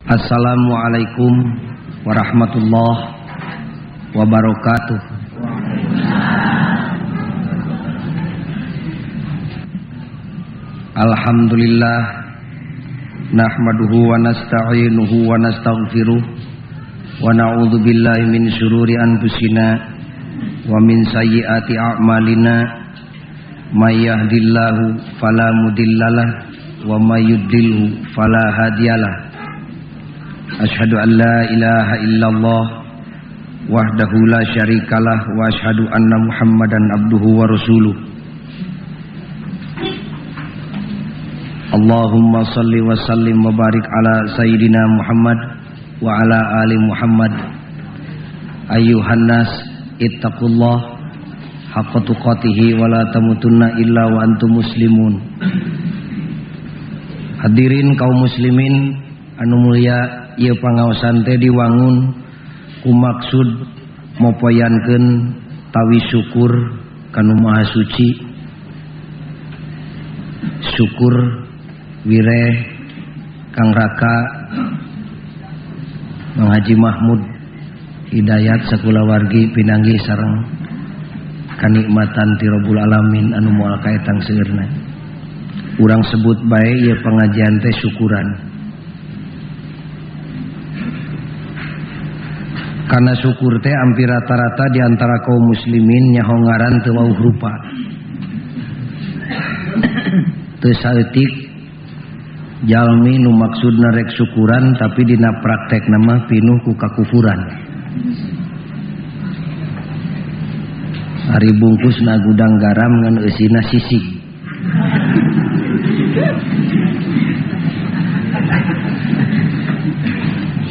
Assalamualaikum warahmatullahi wabarakatuh. Alhamdulillah nahmaduhu wa nasta'inuhu wa nastaghfiruh wa na'udzu billahi min syururi anfusina wa min sayyiati a'malina may yahdihillahu fala mudhillalah wa may yudlilhu fala hadiyalah. Asyhadu an la ilaha illallah wahdahu la syarikalah wa asyhadu anna Muhammadan abduhu wa rasuluh. Allahumma salli wa sallim wa barik ala sayyidina Muhammad wa ala ali Muhammad. Ayyuhan nas ittaqullah haqqa tuqatihi wa la tamutunna illa wa antum muslimun. Hadirin kaum muslimin anu mulia, ieu pangaosan teh diwangun ku maksud mopoyankeun tawi syukur kanu Maha Suci. Syukur wireh Kang Raka Mang Haji Mahmud Hidayat sakulawargi pinanggih sareng kanikmatan ti Rabbul Alamin anu moal kaetang seueurna. Urang sebut bae ieu pengajian teh syukuran. Karena syukur teh hampir rata-rata di antara kaum muslimin nyaho ngaran teu wauh rupa. Teu saeutik jalmi nu maksudna rek syukuran tapi dina praktekna mah pinuh ku kakufuran. Ari bungkusna gudang garam ngan eusina sisig.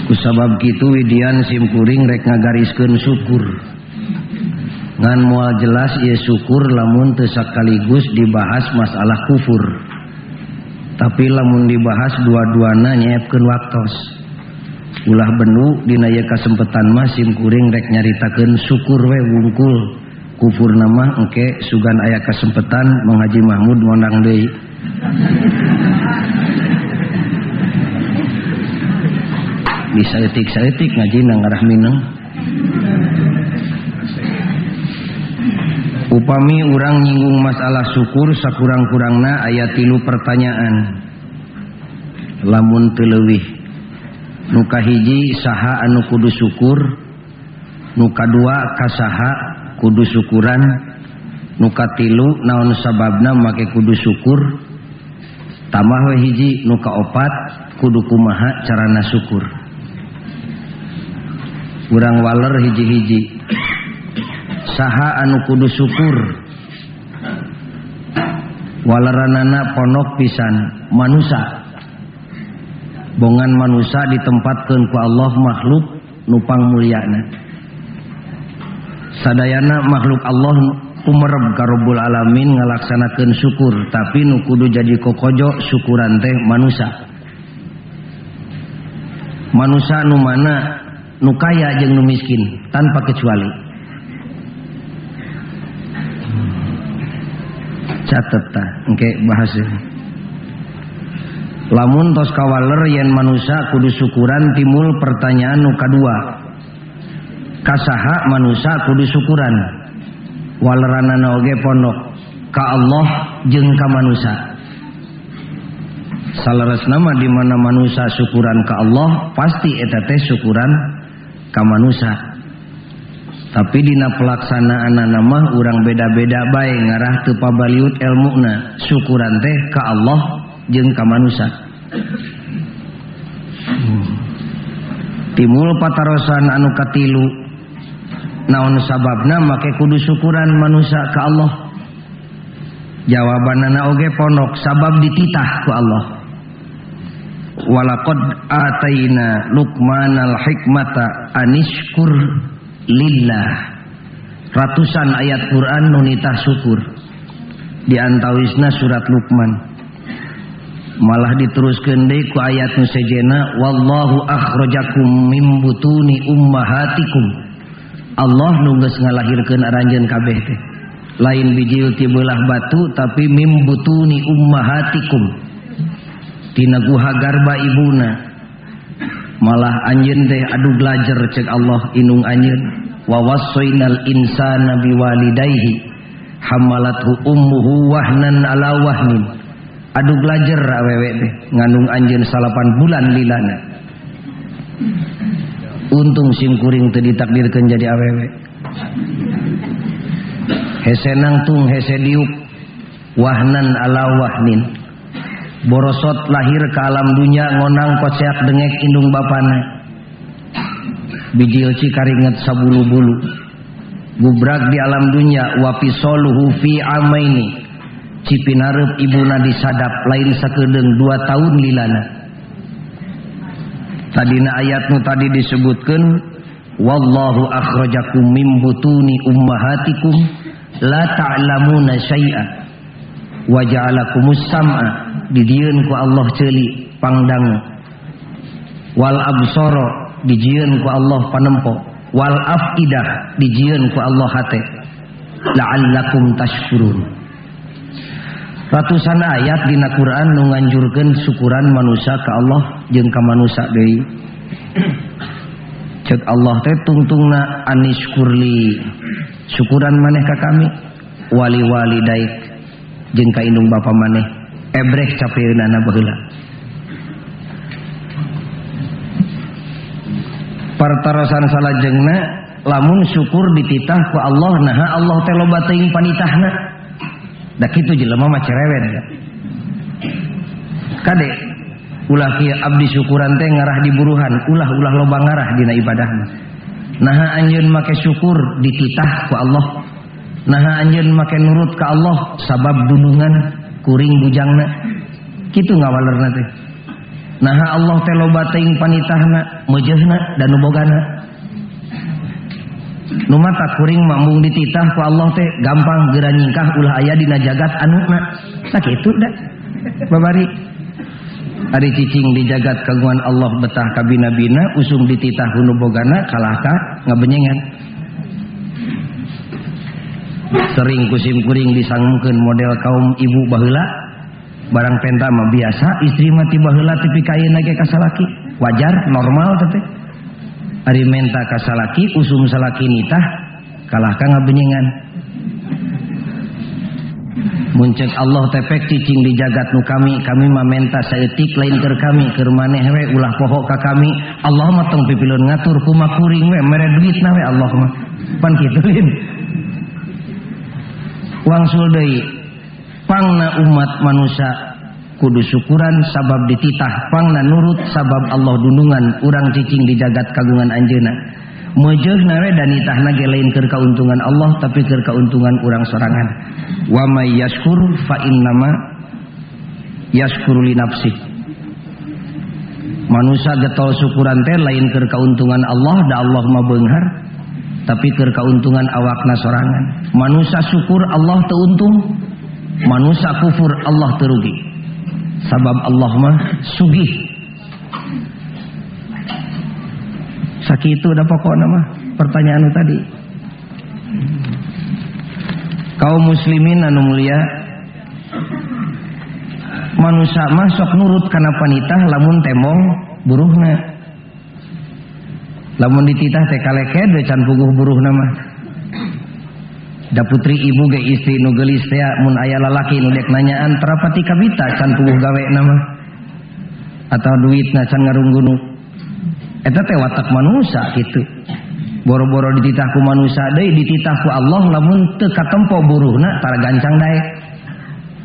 Kusabab kitu widian simkuring rek ngagariskeun syukur. Ngan moal jelas ieu syukur lamun teu sakaligus dibahas masalah kufur. Tapi lamun dibahas dua-duana nyeepkeun waktos. Ulah benu dina ieu kasempetan mah simkuring rek nyaritakeun syukur we wungkul. Kufur nama engke sugan aya kasempetan Mang Haji Mahmud ngondang deui. Bisa etik-etik ngaji nang ngarah mineng. Upami urang nyinggung masalah syukur sakurang-kurangna aya 3 pertanyaan. Lamun teu leuwih. Nu kahiji saha anu kudu syukur, nu kadua kasaha kudu syukuran, nu katilu naon sababna make kudu syukur, tambah we hiji nu kaopat kudu kumaha carana syukur. Urang waler hiji-hiji. Saha anu kudu syukur? Waleranana ponok pisan manusa. Bongan manusa ditempatkeun ku Allah makhluk nu pangmulyana. Sadayana makhluk Allah kumereb ka Rabbul Alamin ngalaksanakeun syukur, tapi nu kudu jadi kokojo syukuran teh manusa. Manusa nu mana? Nu kaya jeung nu miskin tanpa kecuali. Catet tah engke bahas. Lamun tos kawaler yen manusa kudu syukuran timbul pertanyaan nu kadua. Kasaha manusa kudu syukuran? Waleranana oge pondok ka Allah jeung ka manusa. Saleresna mah di mana manusa syukuran ka Allah pasti eta teh syukuran ka manusa. Tapi dina pelaksanaanana mah urang beda-beda bae ngarah teu pabaliut elmuna. Syukuran teh ka Allah jeung ka manusa. Timbul patarosan anu katilu, naon sababna make kudu syukuran manusa ka Allah? Jawabanana oge pondok, sabab dititah ku Allah. Walaqad ataina Luqmanal hikmata anishkur lillah. Ratusan ayat Quran nu nitah syukur. Di antawisna surat Luqman. Malah diteruskeun deui ku ayat nu sejenna, wallahu akhrajakum mim butuni ummahatikum. Allah nu geus ngalahirkeun aranjeun kabeh teh. Lain bijil ti beulah batu tapi mim butuni ummahatikum. Tina guha garba ibuna. Malah anjeun teh adu belajar cek Allah indung anjeun. Wa wassaynal insana biwalidayhi hamalathu ummuhu wahnan ala wahnin. Adu belajar awewe teh ngandung anjeun 8 bulan lilana. Untung sim kuring teu ditakdirkeun jadi awewe. Hese nangtung hese diuk wahnan ala wahnin. Borosot lahir ke alam dunia ngonang koceak dengek indung bapana. Bijil cikaringet sabulu-bulu. Gubrak di alam dunia wapisoluhu fi amaini. Cipinareup ibuna disadap lain sakedeung 2 tahun lilana. Tadina ayat nu tadi disebutkeun wallahu akhrajakum mim butuni ummahatikum la ta'lamuna syai'a wa ja'alakumus sam'a, dijieun ku Allah ceuli pangdang, wal absara dijieun ku Allah panempo, wal afidah dijieun ku Allah hate, la'allakum tashkurun. Ratusan ayat dina Quran nu nganjurkeun syukuran manusia ka Allah jeung ka manusia deui. Cek Allah teh tungtungna anishkurli, syukuran maneh ka kami, wali walidaik jeung ka indung bapa maneh, ebreh capeunana baheula. Partarosan salajengna lamun syukur dititah ku Allah, naha Allah teh loba teuing panitahna. Da kitu jelema mah cerewet ya. Kade ulah kieu abdi syukuran teh ngarah di buruhan, ulah-ulah loba ngarah dina ibadah mah. Naha anjeun make syukur dititah ku Allah. Naha anjeun make nurut ka Allah sabab dunungan kuring bujangna. Kitu ngawalerna teh. Naha Allah teh loba teuing panitahna, meujeuhna dan nu bogana. Nu mata kuring mah mung dititah ku Allah teh gampang geura nyingkah ulah aya dina jagat anuna. Sakitu da. Babari ari cicing di jagat kagungan Allah betah kabina-bina, usum dititah ku nu bogana kalah ka ngabenyengan. Sering kusim kuring disangungkeun model kaum ibu baheula, barang penta mah biasa, istri mah ti baheula tepi ka ayeuna ge ka salaki, wajar normal teh. Ari menta ka salaki, usum salaki nitah kalah ka ngabenyengan. Mun cek Allah tepek cicing di jagat nu kami, kami mah menta saeutik lain keur kami, keur maneh we ulah poho ka kami. Allah mah tong pipilun ngatur kumaha kuring we mere duitna we Allah mah. Pan kitu lin. Wangsul deui pangna umat manusia kudu syukuran sabab dititah, pangna nurut sabab Allah dundungan urang cicing di jagat kagungan anjeunna. Meujeuhna we dan nitahna ge lain keur kauntungan Allah tapi keur kauntungan urang sorangan. Wa may yashkur fa innama yashkuru li nafsi. Manusia getol syukuran teh lain keur kauntungan Allah, da Allah mah beunghar, tapi keur kauntungan awakna sorangan. Manusia syukur Allah teu untung, manusia kufur Allah teu rugi. Sabab Allah mah sugih. Sakitu da pokokna mah pertanyaan tadi. Kaum muslimin anu mulia, manusia mah sok nurut kana panitah lamun temong buruhna. Lamun dititah teh kaleked we can puguh buruhna mah. Da putri ibu ge istri nu geulis teh mun aya lalaki nu dek nanyaan terapati kabita can puguh gawena mah. Atau duitna can ngarunggunuk. Eta teh watak manusia kitu. Boro-boro dititah ku manusia deui dititah ku Allah lamun teu katempo buruhna tara gancang daek.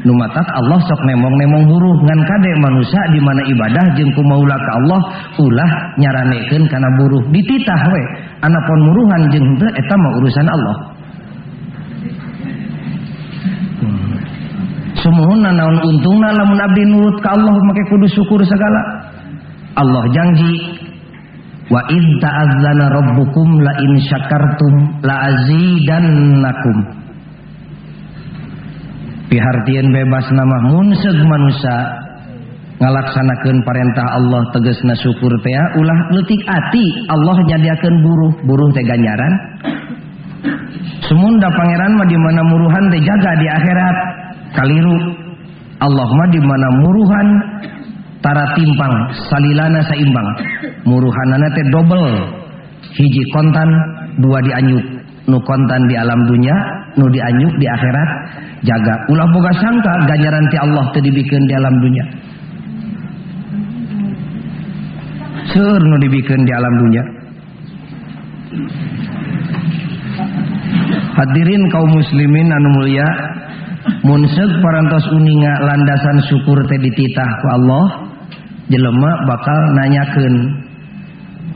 Nu matak Allah sok nemong-nemong buruh ngan kade manusia di mana ibadah jeung kumaula ka Allah ulah nyaranekeun kana buruh dititah we. Anapun muruhan jeung henteu eta mah urusan Allah. Sumuhunna naon untungna lamun abdi nurut ka Allah make kudu syukur segala. Allah janji wa id ta'azzana rabbukum la in syakartum la azidannakum. Pihartieun bebas nama mun seug manusia ngalaksanakeun parentah Allah tegasna syukur teh ulah leutik ati Allah nyadiakeun buruh, buruh teh ganjaran. Sumunda pangeran mah di mana muruhan teh jaga di akhirat kaliru. Allah mah di mana muruhan Tara timpang salilana saimbang. Muruhanana teh dobel. Hiji kontan, dua dianyuk. Nu kontan di alam dunya, nu dianyuk di akhirat. Jaga ulah boga sangka ganjaran ti Allah teu dibikeun di alam dunya. Seueur nu dibikeun di alam dunya. Hadirin kaum muslimin anu mulia, mun seug parantos uninga landasan syukur teh dititah ku Allah, jelema bakal nanyakeun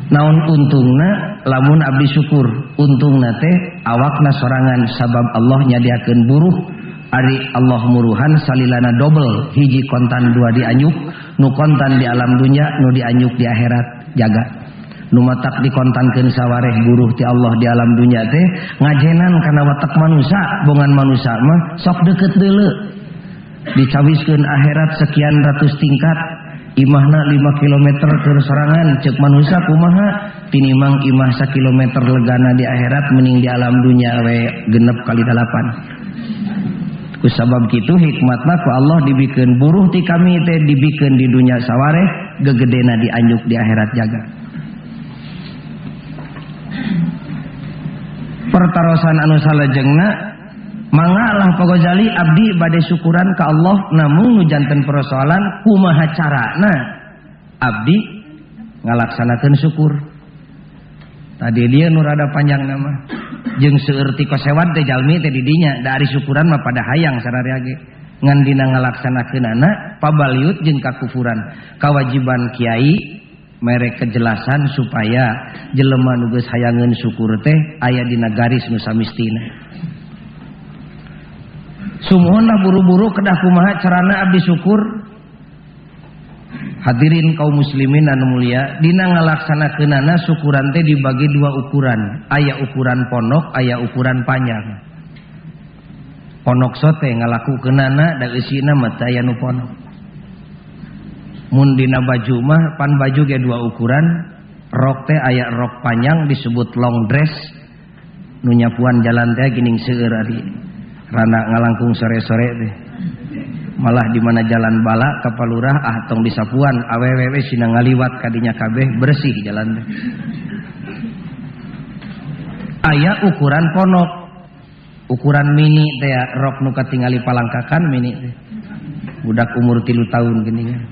naon untungna lamun abdi syukur. Untungna teh awakna sorangan sabab Allah nyadiakeun buruh. Ari Allah muruhan salilana dobel, hiji kontan dua dianyuk, nu kontan di alam dunya, nu dianyuk di akhirat. Jaga nu matak dikontankeun sawareh buruh ti Allah di alam dunya teh ngajenan kana watak manusa, bongan manusa mah sok deket deuleu. Dicawiskeun akhirat sekian ratus tingkat, imahna 5 kilometer keur sorangan, ceuk manusa kumaha tinimang imah sakilometer legana di akhirat mending di alam dunya we genep kali 8. Kusabab kitu hikmatna ku Allah dibikeun buruh ti kami teh dibikeun di dunya sawareh gegedena dianjuk di akhirat. Jaga pertarosan anu salajengna, manggalah Pak Ghazali abdi bade syukuran ka Allah, namun nu janten persoalan kumaha carana abdi ngalaksanakeun syukur. Tadi dia nu rada panjang nama jeung seueur ti kosewat teh jalmi teh di dinya, da ari syukuran mah pada hayang sararea ge. Ngan dina ngalaksanakeunana pabaliut jeung kakufuran. Kawajiban kiai mere kejelasan supaya jelema nu geus hayangeun syukur teh aya dina garis nu samistina. Sumuhunlah buru-buru kedah kumaha carana abdi syukur. Hadirin kaum muslimin anu mulia, dina ngalaksanakeunana syukuran teh dibagi dua ukuran, aya ukuran pondok, aya ukuran panjang. Pondok sote ngalakukeunana da eusina mah teu aya nu pondok. Mun dina baju mah pan baju ge dua ukuran, rok teh aya rok panjang disebut long dress, nu nyapuan jalan teh geuning seueur ari rana ngalangkung sore-sore teh. Malah di mana jalan bala ka palurah ah tong disapuan awewe sina ngaliwat kadinya kabeh bersih jalan teh. Aya ukuran ponok, ukuran mini teh rok nu katingali palangkakan mini teh. Budak umur 3 tahun geuningan.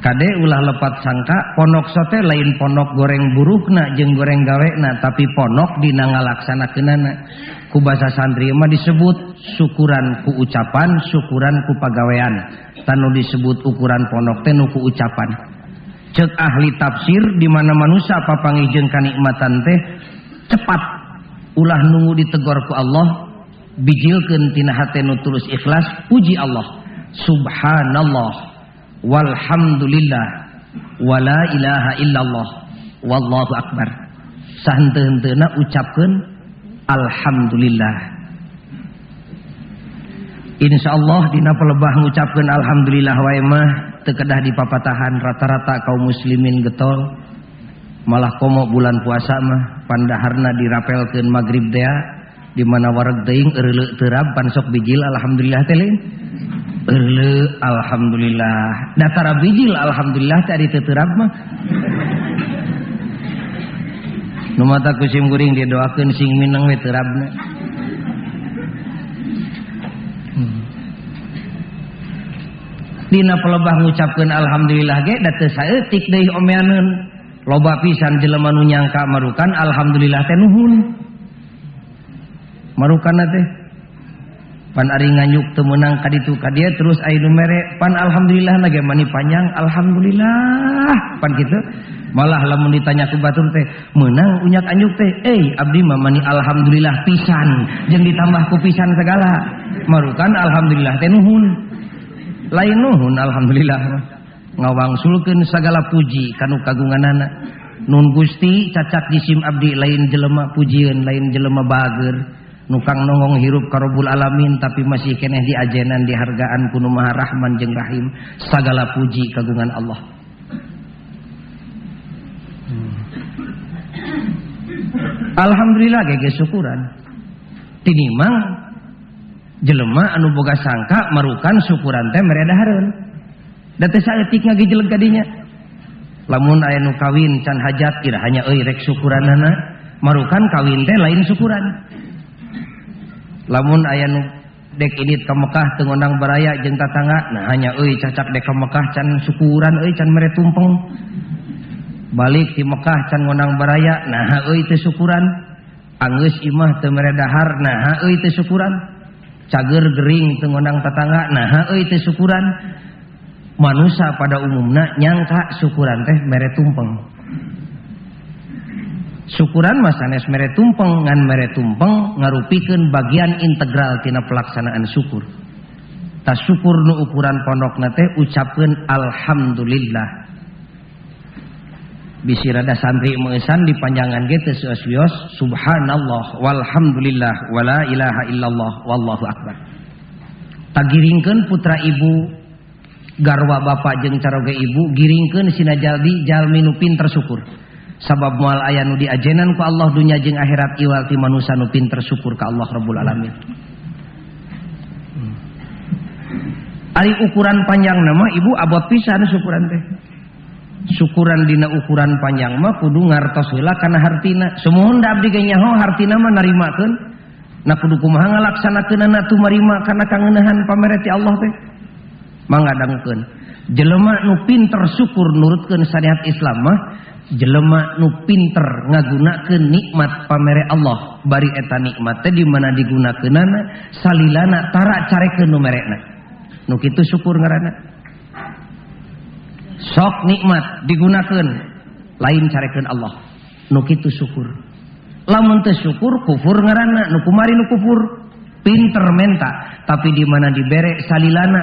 Kade ulah lepat sangka ponok sote lain ponok goreng buruhna jeung goreng gawena, tapi ponok dina ngalaksanakeunana. Ku basa santri mah disebut syukuran ku ucapan, syukuran ku pagawean. Tanu disebut ukuran ponok teh nu ku ucapan. Ceuk ahli tafsir di mana manusia papanggih jeung kanikmatan teh cepat ulah nunggu ditegor ku Allah, bijilkeun tina hate nu tulus ikhlas, puji Allah. Subhanallah walhamdulillah wala ilaha illallah wallahu akbar. Sahenteu-henteuna ucapkeun alhamdulillah. Insyaallah dina pelebah ngucapkeun alhamdulillah wae mah teu kedah dipapatahan rata-rata kaum muslimin getol. Malah komo bulan puasa mah pandaharna dirapelkeun magrib tea di mana wareg teuing eureuleuh teu rab pan sok bijil alhamdulillah teh lain. Eureuleuh alhamdulillah. Datara bijil alhamdulillah teh ari teu terab mah. Nu mata ku sim kuring didoakeun sing mineng we terabna. Dina pelebah ngucapkeun alhamdulillah ge da teu saeutik deui omeaneun. Loba pisan jelema nu nyangka marukan alhamdulillah teh nuhun. Marukanna teh pan ari nganyuk teu meunang ka ditu ka dieu terus aya nu mere pan alhamdulillah na ge mani panjang alhamdulillah pan kitu. Malah lamun ditanya ku batur teh meunang unyak anyuk teh abdi mah mani alhamdulillah pisan jeung ditambah ku pisan segala. Marukan alhamdulillah teh nuhun. Lain nuhun alhamdulillah mah ngawangsulkeun sagala puji kanu kagunganana. Nun Gusti cacak jisim abdi lain jelema pujieun, lain jelema bager nukang nongong hirup ka Rabbul Alamin tapi masih keneh diajenan dihargaan ku Nu Maha Rahman jeung Rahim. Sagala puji kagungan Allah. Alhamdulillah gege syukuran. Tinimang jelema anu boga sangka marukan syukuran teh mere dahareun. Da teh saeutik ngagijeleg ka dinya. Lamun aya nu kawin can hajat iraha nya euy rek syukuranana, marukan kawin teh lain syukuran. Lamun aya nu dek indit ka Mekah teu ngondang baraya jeung tatangga, nah hanya euy cacak dek ka Mekah can syukuran euy can mere tumpeng. Balik di Mekah can ngondang baraya, nah euy teu syukuran. Anggeus imah teu mere dahar, nah euy teu syukuran. Cager gering teu ngondang tatangga, nah euy teu syukuran. Manusia pada umumna nyangka syukuran teh mere tumpeng. Syukuran mah sanes mere tumpeng, ngan mere tumpeng ngarupikeun bagian integral tina pelaksanaan syukur. Ta syukur nu ukuran pondokna teh ucapkeun alhamdulillah. Bisi rada santri meusan dipanjangan ge teu seueus-wios subhanallah walhamdulillah wala ilaha illallah wallahu akbar. Tagiringkeun putra ibu garwa bapak jeung caroge ibu giringkeun sina jaldi jalmi nu pinter syukur. Sabab moal aya nu diajenan ku Allah dunya jeung akhirat iwal ti manusa nu pinter syukur ka Allah Rabbul Alamin. Ari ukuran panjang nama ibu abot pisan syukuran teh. Syukuran dina ukuran panjang mah kudu ngartos heula kana hartina. Sumuhun da abdi ge nyaho hartina mah narimakeun. Na kudu kumaha ngalaksanakeunana tumarima kana kangeunahan pamere ti Allah teh. Mangga dangukeun. Jelema nu pinter syukur nurutkeun syariat Islam mah jelema nu pinter ngagunakeun nikmat pamere Allah, bari eta nikmat teh di mana digunakeunana salilana tara carekeun nu merekna. Nu kitu syukur ngaranna. Sok nikmat digunakeun lain carekeun Allah. Nu kitu syukur. Lamun teu syukur kufur ngaranna, nu kumari nu kufur. Pinter menta tapi di mana dibere salilana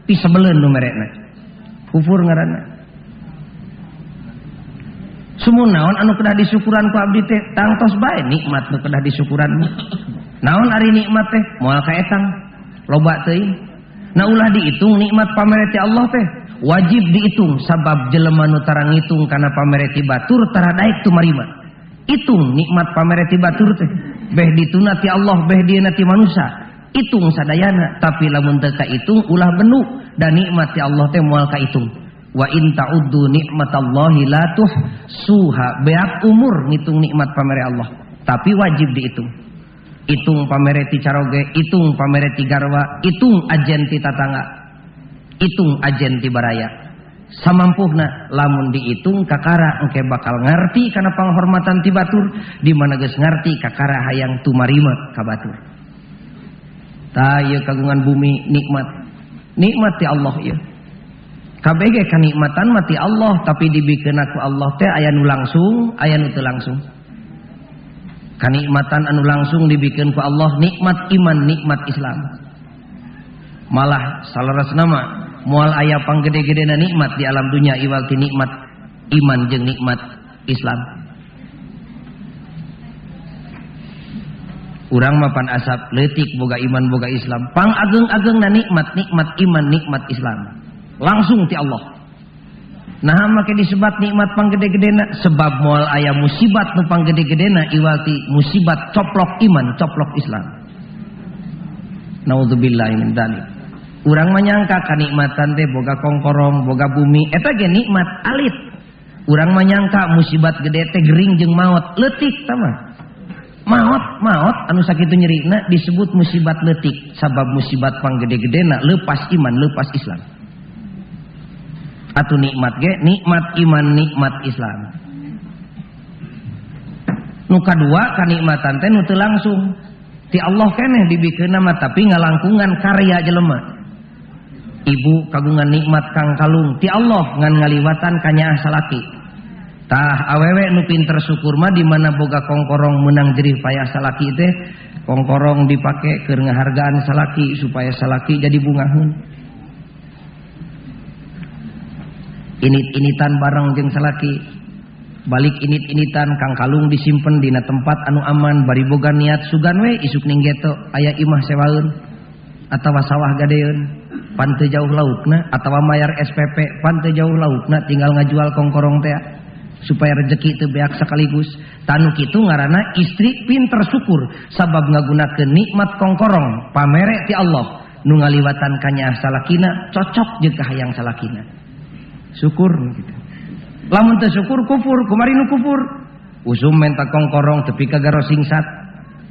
pisebeleun nu merekna. Kufur ngaranna. Sumun naon anu kedah disyukuran ku abdi teh tangtos bae nikmat nu kedah disyukuran. Naon ari nikmat teh moal kaetang loba teuing. Nah ulah dihitung nikmat pamere ti Allah teh wajib dihitung sabab jelema nu tara ngitung kana pamere ti batur tara daek tumarima. Hitung nikmat pamere ti batur teh beh dituna ti Allah beh dieuna ti manusa. Hitung sadayana tapi lamun teu kahitung ulah benu dan nikmat ti Allah teh moal kahitung. Wa in ta'uddu nikmatallahi la tuhsuha. Beak umur ngitung nikmat pamere Allah tapi wajib dihitung. Hitung pamere ti caroge, hitung pamere ti garwa, hitung ajen ti tatangga, hitung ajen ti baraya. Samampuhna lamun dihitung kakara engke bakal ngarti kana panghormatan ti batur, di mana geus ngarti kakara hayang tumarima ka batur. Tah ieu kagungan bumi nikmat. Nikmat ti Allah ieu. Kabeh ge kanikmatan mah ti Allah tapi dibikeun ku Allah teh aya nu langsung, aya nu teu langsung. Kanikmatan anu langsung dibikeun ku Allah nikmat iman, nikmat Islam. Malah saleresna mah moal aya panggede-gedena nikmat di alam dunia iwal ti nikmat iman jeung nikmat Islam. Urang mah pan asap leutik boga iman boga Islam. Pangageng-agengna nikmat, nikmat iman, nikmat Islam. Langsung ti Allah. Nah make disebat nikmat panggede-gedena sebab moal aya musibat nu panggede-gedena iwal ti musibat coplok iman, coplok Islam. Naudzubillahi min dzalik. Urang mah nyangka kanikmatan teh boga kongkorong, boga bumi, eta ge nikmat alit. Urang mah nyangka musibat gede teh gering jeung maot, leutik tah mah. Maot, maot anu sakitu nyerina disebut musibat leutik sabab musibat panggede-gedena leupas iman, leupas Islam. Atuh nikmat ge nikmat iman, nikmat Islam. Nu kadua kanikmatan teh nu teu langsung ti Allah keneh dibikeunna mah tapi ngalangkungan karya jelema. Ibu kagungan nikmat kang kalung ti Allah ngan ngaliwatan ka nyaah salaki. Tah awewe nu pinter syukur mah di mana boga kongkorong meunang jerih payah salaki teh kongkorong dipake keur ngahargaan salaki supaya salaki jadi bungaheun. Init-initan bareng jeung salaki. Balik init-initan kang kalung disimpen dina tempat anu aman bari boga niat sugan we isuk ning geto aya imah sewaeun atawa sawah gadeeun pan teu jauh laukna atawa mayar SPP pan teu jauh laukna tinggal ngajual kongkorong teh supaya rezeki teu beak sekaligus. Tanu kitu ngaranna istri pinter syukur sabab ngagunakeun nikmat kongkorong pamere ti Allah nu ngaliwatan ka nyaah salakina cocok jeung kahayang salakina. Syukur gitu. Lamun teu syukur kufur, kumari nu kufur. Usum menta kongkorong tepi ka garo singsat.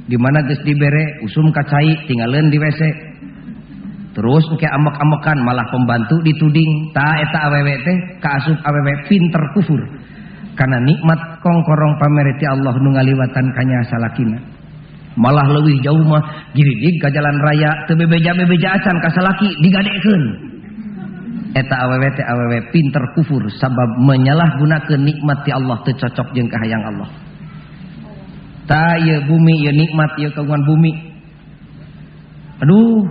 Di mana geus dibere usum ka cai tinggaleun di WC. Terus engke ambek-ambekan malah pembantu dituding. Ta eta awewe teh kaasup awewe pinter kufur. Karena nikmat kongkorong pamere ti Allah nu ngaliwatan kanya salakina. Malah leuwih jauh mah giridig ka jalan raya teu bebeja-bebeja acan ka salaki digadekeun. Eta awewe teh awewe pinter kufur sabab menyalahgunakeun nikmat ti Allah teu cocok jeung kahayang Allah. Ta ieu bumi ieu nikmat ieu kagungan bumi. Aduh,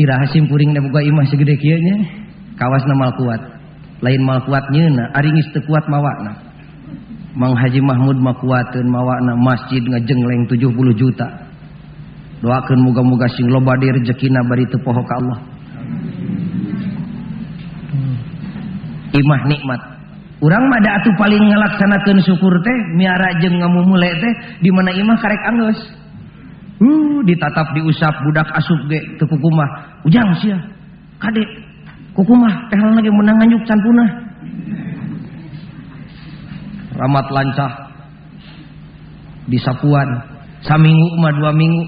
iraha sim kuring da boga imah segede kieu nya. Kawasna mal kuat. Lain mal kuat nyeuna, ari geus teu kuat mawana. Mang Haji Mahmud mah kuateun mawana masjid ngajengleng 70 juta. Doakeun muga-muga sing loba deui rejekina bari teu poho ka Allah. Imah nikmat. Urang mah da atuh paling ngalaksanakeun syukur teh miara jeung ngamumule teh di mana imah karek anggeus. Ditatap diusap budak asup ge teu kukumah. Ujang sia. Kade kukumah teh lagi meunang nganjuk can punah. Ramat lancah disapuan saminggu mah 2 minggu.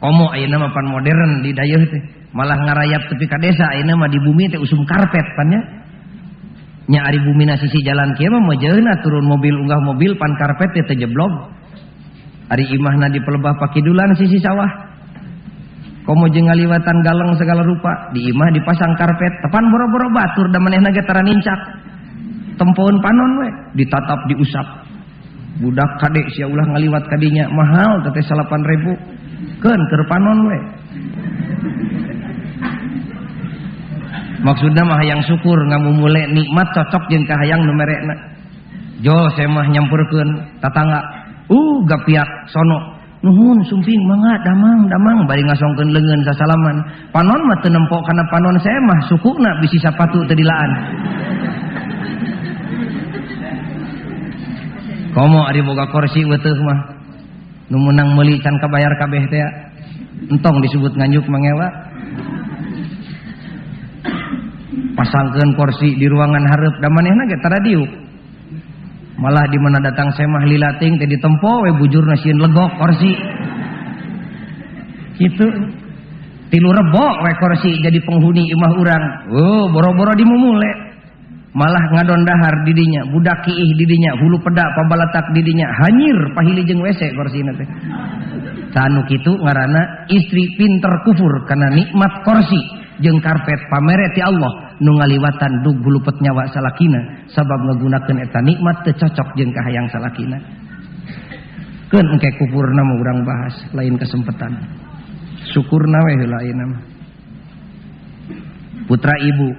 Komo ayeuna mah pan modern di dayeuh teh malah ngarayap tepi ka desa ayeuna mah di bumi teh usum karpet pan nya. Nya ari bumina sisi jalan kieu mah mojeuna turun mobil unggah mobil pan karpet teh teu jeblog. Ari imahna di pelebah pakidulan sisi sawah. Komo jeung ngaliwatan galeng segala rupa di imah dipasang karpet tepan boro-boro batur da manehna ge tara nincak. Tempoeun panon we ditatap diusap. Budak kade sia ulah ngaliwat kadinya mahal teh 8.000. Keun keur panon we. Maksudna mah hayang syukur ngamumule nikmat cocok jeung kahayang nu merekna. Jol semah nyampurkeun tatangga. Gapiak sono. Nuhun sumping mangga damang damang bari ngasongkeun leungeun sasalaman. Panon mah teu nempo kana panon semah sukuna bisi sapatu teu dilaan. Komo ari boga kursi weteuh mah. Nu meunang meuli can kabayar kabeh teh. Entong disebut nganjuk mangewa. Pasangkeun kursi di ruangan hareup da manehna ge tara diuk. Malah di mana datang semah lilating teh ditempo we bujurna sieun legok kursi. Kitu. Tilu rebo we kursi jadi penghuni imah urang. Oh, boro-boro dimumule. Malah ngadon dahar didinya, budak kiih didinya, hulu pedak pabalatak didinya, hanyir pahili jeung WC korsina teh. Sanu kitu ngaranna istri pinter kufur karena nikmat kursi jeung karpet pamere ti Allah nu ngaliwatan dug hulupet nyawa salakina sabab ngagunakeun eta nikmat teu cocok jeung kahayang salakina. Keun engke kufurna mah urang bahas lain kesempatan. Syukurna we heula ayeuna mah. Putra ibu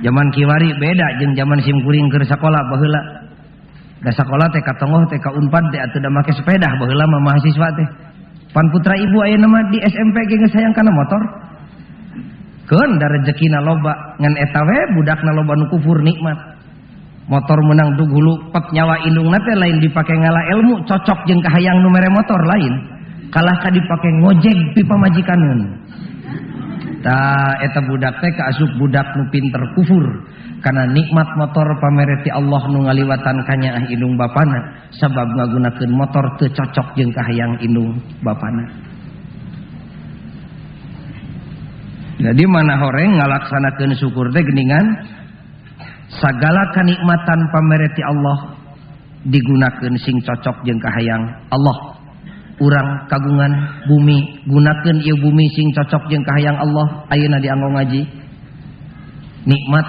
zaman kiwari beda jeung zaman sim kuring keur sakola baheula. Da sakola teh ka tonggoh teh ka Unpad teh atuh da make sepeda baheula mah mahasiswa teh. Pan putra ibu ayeuna mah di SMP ge geus hayang kana motor. Keun da rejekina loba ngan eta we budakna loba nu kufur nikmat. Motor meunang dug hulu pet nyawa indungna teh lain dipake ngala ilmu cocok jeung kahayang nu mere motor lain. Kalah ka dipake ngojek pi pamajikaneun. Ta eta budak teh kaasup budak nu pinter kufur karena nikmat motor pamere ti Allah nu ngaliwatan kanyaah indung bapana sabab ngagunakeun motor teu cocok jeung kahayang indung bapana. Jadi mana horeng ngalaksanakeun syukur teh geuningan sagala kanikmatan pamere ti Allah digunakeun sing cocok jeung kahayang Allah. Urang kagungan bumi gunakeun ieu bumi sing cocok jeung kahayang Allah ayeuna dianggo ngaji. Nikmat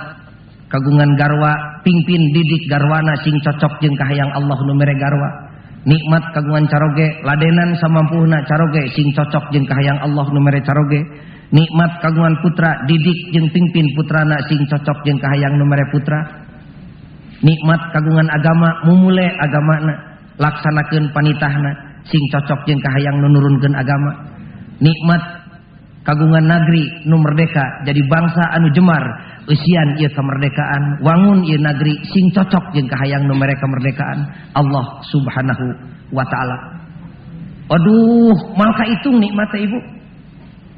kagungan garwa pingpin didik garwana sing cocok jeung kahayang Allah nu mere garwa. Nikmat kagungan caroge ladenan samampuhna caroge sing cocok jeung kahayang Allah nu mere caroge. Nikmat kagungan putra didik jeung pingpin putrana sing cocok jeung kahayang nu mere putra. Nikmat kagungan agama mumule agamana laksanakeun panitahna sing cocok jeung kahayang nu nurunkeun agama. Nikmat kagungan nagri nu merdeka jadi bangsa anu jemar eusian ieu kemerdekaan wangun ieu nagri sing cocok jeung kahayang nu mere kemerdekaan Allah Subhanahu wa taala. Aduh, mal kahitung nikmat teh ibu.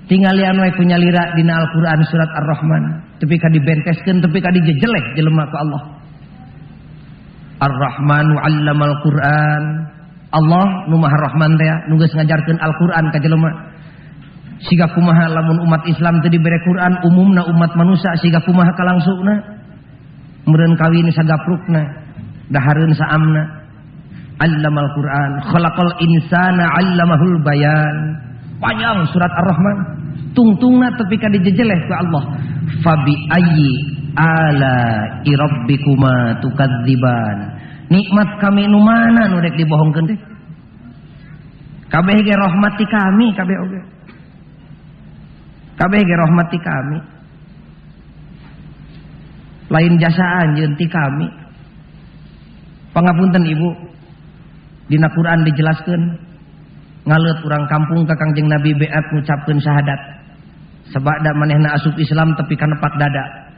Tinggalian we ku nyalira dina Al-Qur'an surat Ar-Rahman tepi ka dibenteskeun tepi ka dijejeleh jelema ku Allah. Ar-Rahmanu 'allamal Qur'an. Allah nu Maha Rahman teh nu geus ngajarkeun Al-Qur'an ka jelema. Siga kumaha lamun umat Islam teu dibere Qur'an umumna umat manusia siga kumaha kalangsungna. Meureun kawin sagaprukna, dahareun saamna. Allamal Qur'an, khalaqal insana 'allamahul bayan. Panjang surat Ar-Rahman. Tungtungna tepi ka dijejeleh ku Allah. Fabi ayyi ala rabbikuma tukadziban. Nikmat kami nu mana nu rek dibohongkeun teh? Kabeh ge rahmat ti kami kabeh oge. Kabeh ge rahmat ti kami. Lain jasa anjeun ti kami. Pangapunten ibu, dina Quran dijelaskeun ngaleut urang kampung ka Kangjeng Nabi beat ngucapkeun syahadat. Sabada manehna asup Islam tepi ka nepak dada.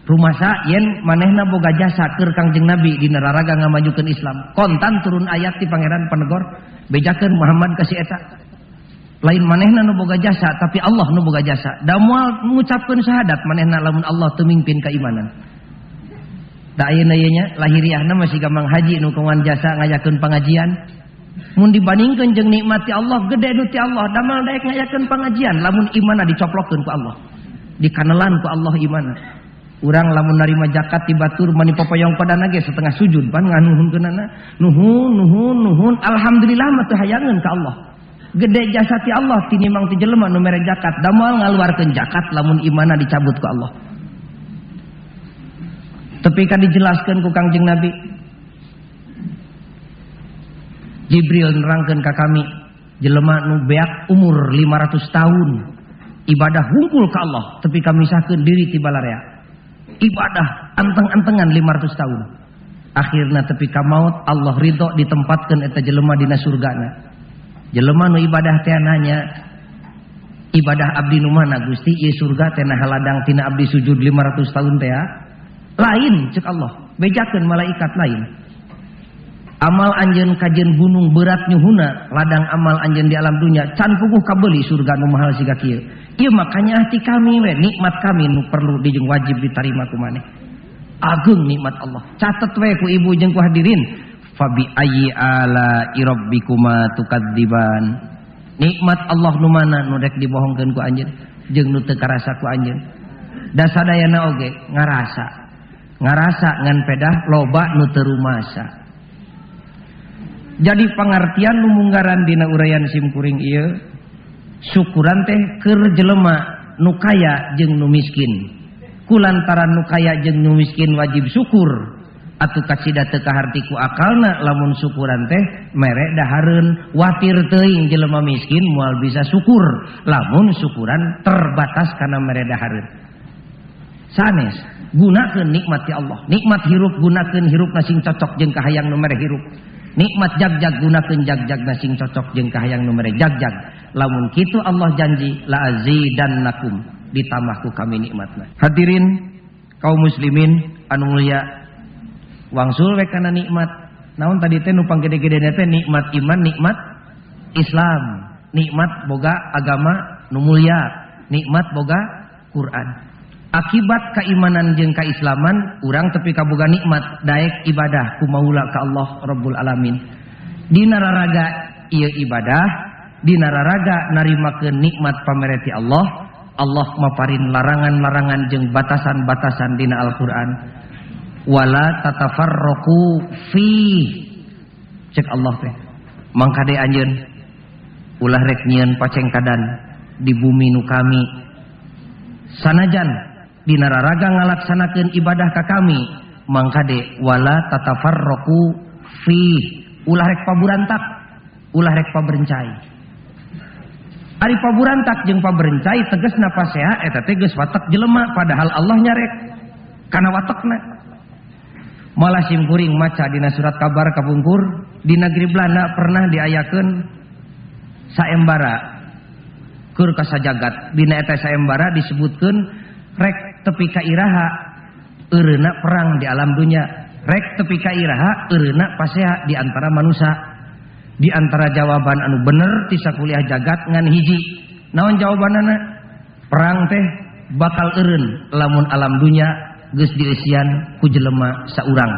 Rumasa yen manehna boga jasa keur Kangjeng Nabi dina raraga ngamajukeun Islam. Kontan turun ayat ti Pangeran Panegor bejakeun Muhammad ka si eta. Lain manehna nu boga jasa tapi Allah nu boga jasa. Da moal ngucapkeun syahadat manehna lamun Allah teu mingpin keimanan. Da ayeuna ieu nya lahiriahna masih gampang haji nu kawan jasa ngayakeun pangajian. Mun dibandingkeun jeung nikmat ti Allah gede nu ti Allah damal daek ngayakeun pangajian lamun imanna dicoplokkeun ku Allah. Dikanelan ku Allah imanna. Urang lamun narima zakat ti batur mani popoyong padana ge setengah sujud pan nganuhunkeunana. Nuhun nuhun nuhun alhamdulillah mah teu hayangeun ka Allah. Gede jasa ti Allah tinimang ti jelema nu mere zakat da moal ngaluarkeun zakat lamun imanna dicabut ku Allah. Tepi ka dijelaskeun ku Kangjeng Nabi. Jibril nerangkeun ka kami jelema nu beak umur 500 tahun ibadah hungkul ka Allah tepi ka misahkeun diri ti balarea. Ibadah anteng-antengan 500 tahun. Akhirna tepi ka maut Allah ridho ditempatkeun eta jelema dina surgana. Jelema nu ibadah teh nanya ibadah abdi nu mana Gusti ieu surga teh nah ladang tina abdi sujud 500 tahun teh. Lain cek Allah, bejakeun malaikat lain. Amal anjeun kajeun gunung berat nyuhuna ladang amal anjeun di alam dunia can puguh kabeuli surga nu mahal siga kieu. Ieu makanya hati kami we nikmat kami nu perlu dijung wajib ditarima ku maneh. Agung nikmat Allah. Catet we ku ibu jeung ku hadirin. Fabi ayyi ala rabbikuma tukadziban. Nikmat Allah nu mana nu rek dibohongkeun ku anjeun jeung nu teu karasa ku anjeun. Da sadayana oge ngarasa. Ngarasa ngan pedah loba nu teu rumasa. Jadi pangartian nu munggaran dina uraian simkuring ieu syukuran teh keur jelema nu kaya jeung nu miskin. Kulantaran nu kaya jeung nu miskin wajib syukur atuh kacida teu kaharti ku akalna lamun syukuran teh mere dahareun watir teuing jelema miskin moal bisa syukur lamun syukuran terbatas kana mere dahareun. Sanes gunakeun nikmat ti Allah. Nikmat hirup gunakeun hirup sing cocok jeung kahayang nu mere hirup. Nikmat jagjag gunakeun jagjag sing cocok jeung kahayang nu mere jagjag. Lamun kitu Allah janji la azidannakum ditambah ku kami nikmatna. Hadirin kaum muslimin anu mulia, wangsul we kana nikmat. Naon tadi teh nu panggede-gedena teh nikmat iman, nikmat Islam, nikmat boga agama nu mulia, nikmat boga Quran. Akibat keimanan jeung keislaman urang tepi kaboga nikmat daek ibadah ku maula ka Allah Rabbul Alamin. Dina raraga ieu ibadah, dina raraga narimakeun nikmat pamere ti Allah, Allah maparin larangan-larangan jeung batasan-batasan dina Al-Qur'an. Wala tatafarraqu fi cek Allah teh. Mangkade anjeun ulah rek nyieun pacengkadan di bumi nu kami. Sanajan dina raraga ngalaksanakeun ibadah ka kami mangkade wala tatafarraqu fi ulah rek paburantak ulah rek paberencai. Ari paburantak jeung paberencai tegasna pasea eta teh geus watek jelema padahal Allah nyarek kana watekna. Malah simkuring maca dina surat kabar kapungkur di negeri Belanda pernah diayakeun saembara keur ka sajagat. Dina eta saembara disebutkeun rek tepi ka iraha eureuna perang di alam dunia, rek tepi ka iraha eureuna pasea di antara manusia. Di antara jawaban anu bener ti sakuliah jagat ngan hiji Naon jawabanana? Perang teh bakal eureun lamun alam dunya geus dieusian ku jelema saurang.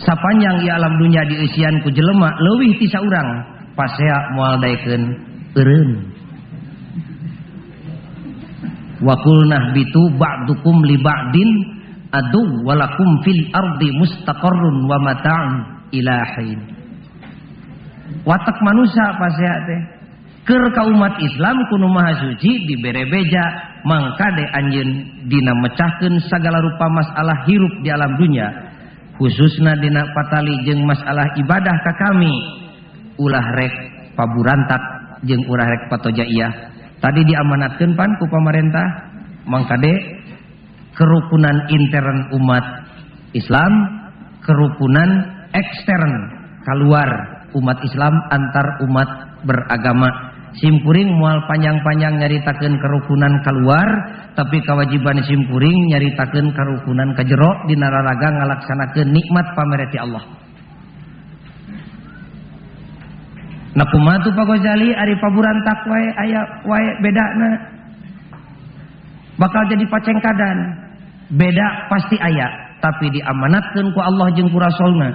Sapanjang ieu alam dunya dieusian ku jelema leuwih ti saurang, pasea moal daekeun eureun. Wa qulna bitu ba'dukum li ba'din adu walakum fil ardi mustaqarrun wa mata'un ila hin. Watak manusia pasea teh keur ka umat Islam kuno maha suci dibere beja mangkade anjeun dina mecahkeun sagala rupa masalah hirup di alam dunya, khususna dina patali jeung masalah ibadah ka kami, ulah rek paburantak jeung ulah rek patojaiyah. Tadi diamanatkeun pan ku pamarentah mangkade kerukunan intern umat Islam, kerukunan ekstern keluar umat Islam antar umat beragama. Simkuring moal panjang-panjang nyaritakeun kerukunan keluar, tapi kewajiban simkuring nyaritakeun kerukunan ka jero dina raraga ngalaksanakeun nikmat pamereti Allah. Nah kumaha tuh Pak Ghazali ari paburantak wae aya wae bedana. Bakal jadi pacengkadan. Beda pasti aya, tapi diamanatkeun ku Allah jeung ku Rasulna.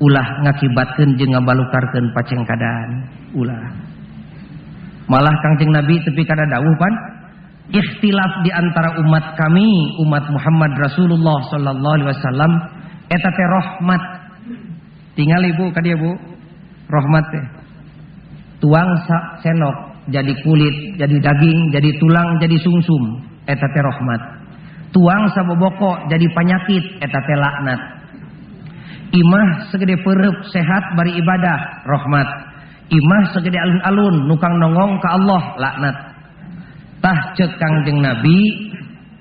Ulah ngakibatkeun jeung ngabalukarkeun pacengkadan, ulah. Malah Kangjeng Nabi tepi kada dawuh pan, ikhtilaf di antara umat kami, umat Muhammad Rasulullah sallallahu alaihi wasallam eta teh rahmat. Tingali Bu ka dieu Bu. Rahmat teh. Tuang senok jadi kulit, jadi daging, jadi tulang, jadi sungsum, eta teh rahmat. Tuang saboboko jadi penyakit, eta teh laknat. Imah segede perep sehat bari ibadah, rahmat. Imah segede alun-alun nukang nongong ka Allah, laknat. Tah ceuk Kangjeng Nabi,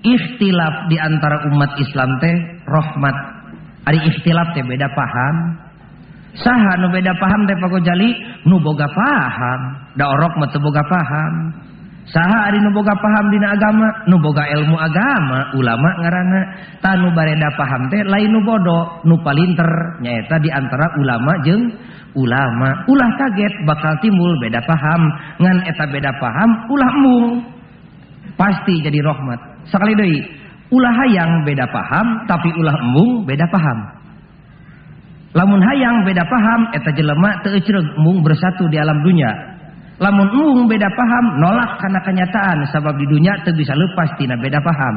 ikhtilaf di antara umat Islam teh rahmat. Ari ikhtilaf teh beda paham. Saha nu beda paham teh Pak Ghazali? Nu boga paham. Da orok mah teu boga paham. Saha ari nu boga paham dina agama? Nu boga ilmu agama, ulama ngaranna. Tah nu bareda paham teh lain nu bodoh, nu palinter nyaeta di antara ulama jeung ulama. Ulah kaget bakal timbul beda paham, ngan eta beda paham ulah embung. Pasti jadi rahmat. Sakali deui, ulah hayang beda paham tapi ulah embung beda paham. Lamun hayang beda paham eta jelema teu ecreug embung bersatu di alam dunya. Lamun embung beda paham nolak kana kenyataan sabab di dunya teu bisa lepas tina beda paham.